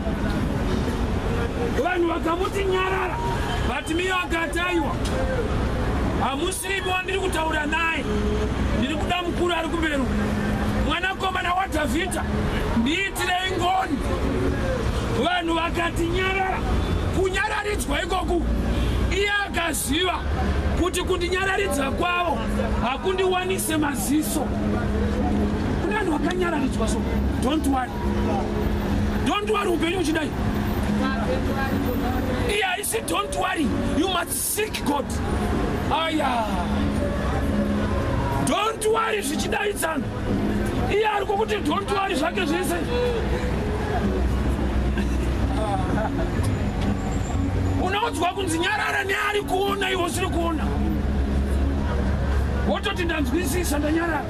Vanhu vakamuti nyarara. Bartimeo akati aiwa, hamusiripi wandiri kutaura naye, ndiri kuda mukuru ari kumberi, mwanakomana waDhavhidha, ndiitirei ngoni. Vanhu vakati nyarara. Kunyararidzwa ikoku, iye akaziva kuti kundinyararidza kwavo hakundiwanise maziso. Kune vanhu vakanyararidzwa, so don't worry, don't worry. Upenyu uchidai, iye haisi don't worry, you must seek God. Aya, don't worry zvichidaidzana, iye ari kukuti don't worry zvake zvese. Unoudzwa kunzi nyarara neari kuona, iwe usiri kuona, wototi ndanzwisisa, ndanyarara.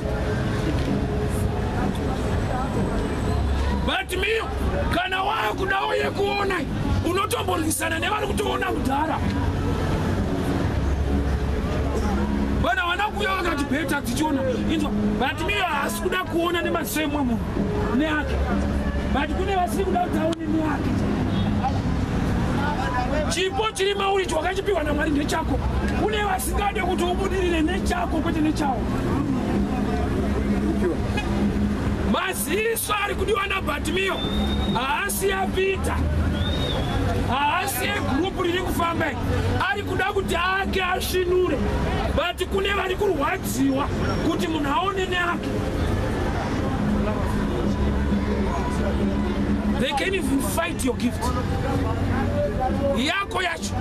But miyo kana waakudawo yekuona, unotomborwisana nevari kutoona kudhara. Vana vana kuuya vakati better tichiona inzwa. But miyo haasi kuda kuona nemaziso emumwe munhu, neake. But kune vasiri kuda kuti aone neake. Chipo chiri mauri wakachipiwa naMwari ndechako. Kune vasingade kuti ubudirire nechako, kwete nechawo. Maziso ari kudiwa naBhatimiyo haasi aPita, haasi egurupu riri kufamba, ari kuda kuti ake asvinure. But kune vari kurwadziwa kuti munhu aone neake. They can even fight your gift yako yacho.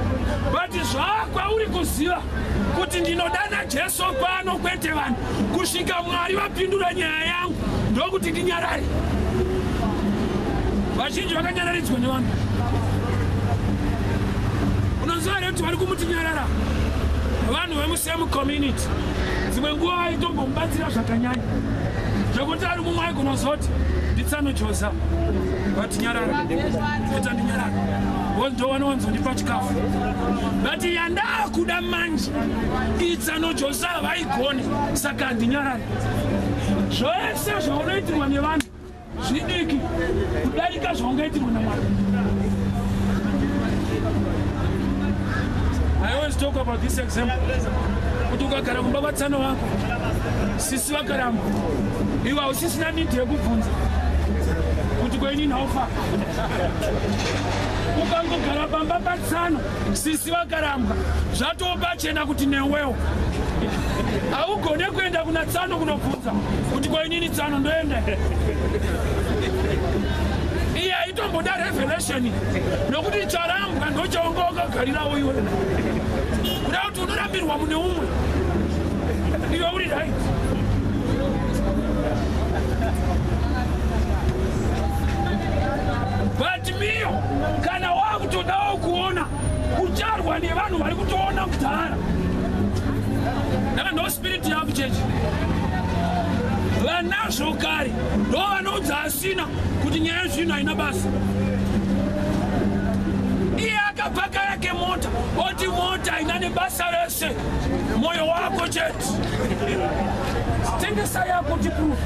But zvakwauri kuziva kuti ndinodana Jesu pano, kwete vanhu, kusvika Mwari vapindura nyaya yangu, ndokuti ndinyarare. Vazhinji vakanyararidzwa nevanhu. Unoziva here kuti vari kumuti nyarara vanhu vemusame community? Dzimwe nguva vaitombomubatsira zvakanyanya, zvekuti ari mumwe aigonozoti nditsanojoza vati nyarara, ita ndinyarara ndo vanowanzondipa chikafu. But yandaakuda manje, itsanojoza havaigone, saka handinyarare. Zvese zvaunoitirwa nevanhu zvidiki kudarika zvaungaitirwa naMwari. I always talk about this example kuti ukagara kumba kwatsano wako, sisi vakaramba, iwe hausisina need yekubvunza kuti kwenini haufa. Ukangogara pamba patsano, sisi vakarambwa, zvatopachena kuti newewo haugone kuenda kuna tsano kunobvunza kuti kwainini tsano ndoenda. Iye aitomboda revelation, nokuti charambwa ndochaunga wakagarirawo iwe. Kuda kuti unorambirwa mune umwe, iwe uri right. But miyo kana wakutodawo kuona, ucharwa nevanhu vari kutoona kudhara. Ndaka ndo spirit yako chechi vanazvo kare, ndo vanoudza asina kuti nyaya yezvinhu haina basa. Iye akapaka yake mota, oti mota haina nebasa rese, mwoyo wako chete, tengesa yako tiproof.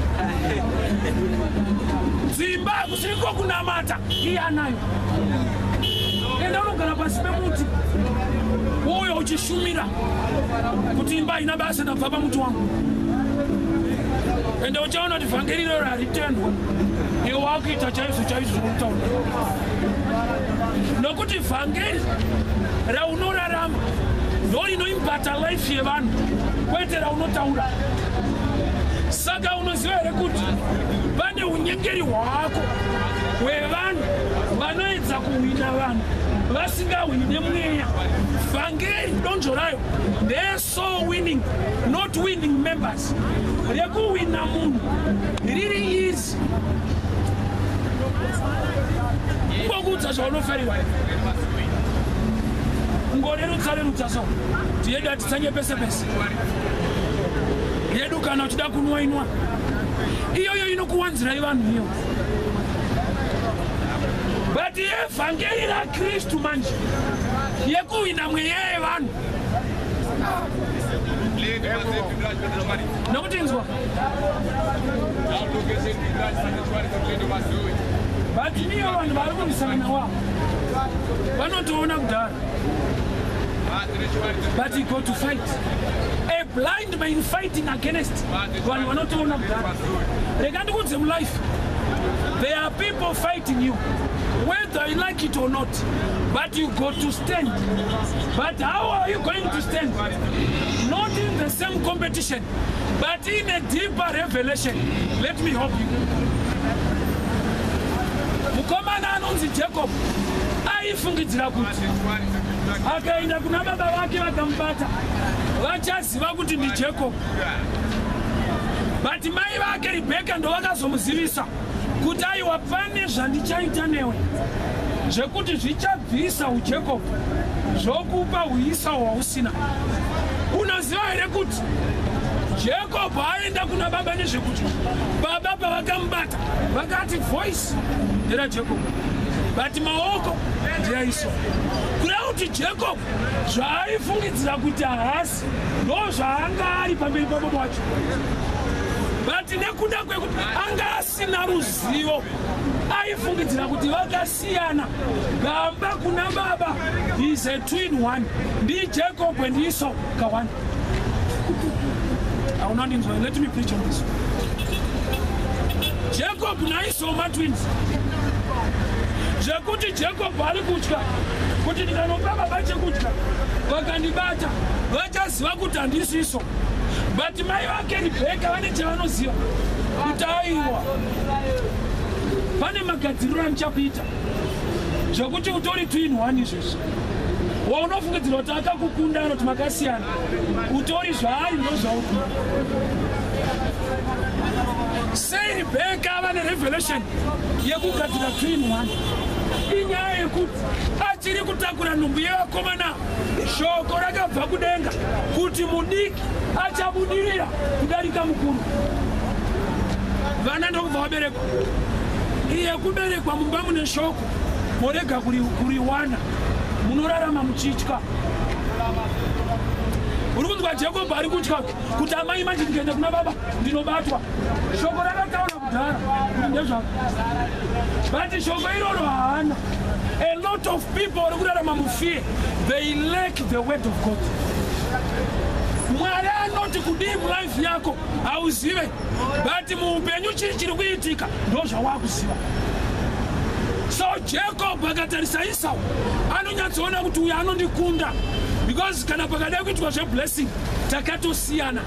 Dzimba kusiriko kunamata, iye anayo. Enda unogara pasi pemuti uyo uchishumira kuti imba haina basa, ndabva pamuti wangu. Ende uchaona kuti vhangeri iroro haritendwa, iwe wakuita chaizvo chaizvo zvokutaura, nokuti vhangeri raunorarama ndo rinoimpacta life yevanhu, kwete raunotaura. Saka unoziva here kuti pane unyengeri hwako hwevanhu vanoedza kuhwina vanhu vasingahwine mweya? Vhangeri donzvo rayo ndeyesoul winning, not winning members. Rekuhwina munhu riri easy, kungokuudza zvaunofarirwa, ngorerutsa rerutsa. So tiyedu hatitsanye pese pese yedu. Kana uchida kunwa, inwa iyoyo, inokuwanzirai vanhu iyo. But yevhangeri raKristu manje yekuhwina mweya yevanhu, nokuti inzwa, but niyo vanhu vari kurwisana nawavo vanotoona kudhara. But you go to fight a blind man fighting against vanhu vanotoona kudhara. Rega ndikudze, mulife there are people fighting you whether you like it or not, but you got to stand. But how are you going to stand? Not in the same competition, but in a deeper revelation. Let me help you. Mukomana anonzi Jacob aifungidzira kuti akaenda kuna baba vake vakamubata, vachaziva kuti ndiJacob. But mai vake Rebheka ndo vakazomuzivisa kuti aiwa, pane zvandichaita newe zvekuti zvichabvisa uJacob zvokupa huIsau hwausina. Unoziva here kuti Jacob aenda kuna baba nezvekudya, baba pavakamubata vakati voice nderaJacob but maoko ndeyaIsau? Kureva kuti Jacob zvaaifungidzira kuti haasi ndo zvaanga ari pamberi pababa wacho, but nekuda kwekuti anga asina ruzivo aifungidzira kuti vakasiyana. Gamba kuna baba is a twin one, ndiJacob and Esau ka1. Haunandinzwa? Let me preach on this. Jacob naEsau matwins, zvekuti Jacob ari kutya kuti ndikanopa baba chekudya vakandibata vachaziva kuti handisiso. But mai vake Rebheka vane chavanoziva kuti aiwa, pane magadziriro andichakuita zvekuti utori twin one. Izvezvi waunofungidzira kuti akakukunda anoti makasiyana, utori zvaari ndo zvauri. Sei Rebheka ava nerevelation yekugadzira twin one? Inyaya yekuti achiri kutakura nhumbu yevakomana, shoko rakabva kudenga kuti mudiki achabudirira kudarika mukuru. Vana ndokubva vaberekwa. Iye kuberekwa mumba mune shoko, morega kuriwana, munorarama muchitya. Uri kunzwa? Jacob ari kutya kuti amai, manje ndikaenda kuna baba ndinobatwa. Shoko rakataura kudhara kuti ndezvako, but shoko iroro haana. A lot of people vari kurarama mufear, they lack the word of God. Mwari anoti kudii mulife yako hauzive, but muupenyu chii chiri kuitika ndo zvawakuziva. So Jacob akatarisa Esau anonyatsoona kuti uyu anondikunda, because kana pakada kuitwa zveblessing takatosiyana.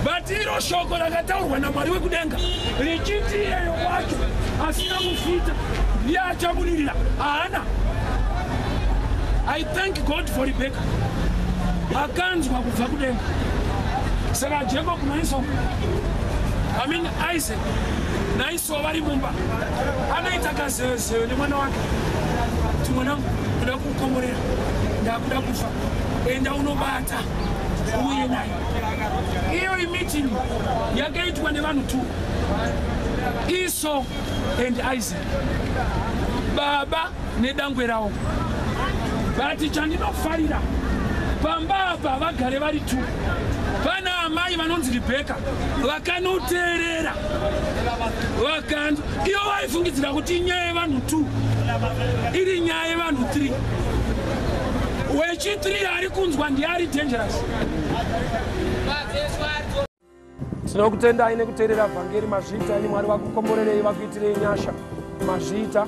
But iro shoko rakataurwa naMwari wekudenga richiti iyeyo wacho asina kufita ndiye achabudirira haana. I thank God for Rebecca, akanzwa kubva kudenga. Saka Jacob naEsau, I mean Isaac naEsau vari mumba, anoita kazevezeve nemwana wake kuti mwanangu, ndoda kukomborera, ndakuda kufa, enda unobata uye naye. Iyo imeeting yakaitwa nevanhu two, Esau and Isaac, baba nedangwe ravo. But chandinofarira pamba apa, vagare vari two, pana amai vanonzi Rebheka vakanoteerera vakanzwa. Iyo vaifungidzira kuti inyaya yevanhu 2, iri nyaya yevanhu 3. Wechi3 ari kunzwa ndiye ari dangerous. Tinokutendai nekuteerera vhangeri. Mazviita ini. Mwari vakukomborerei, vakuitirei nyasha. Mazviita.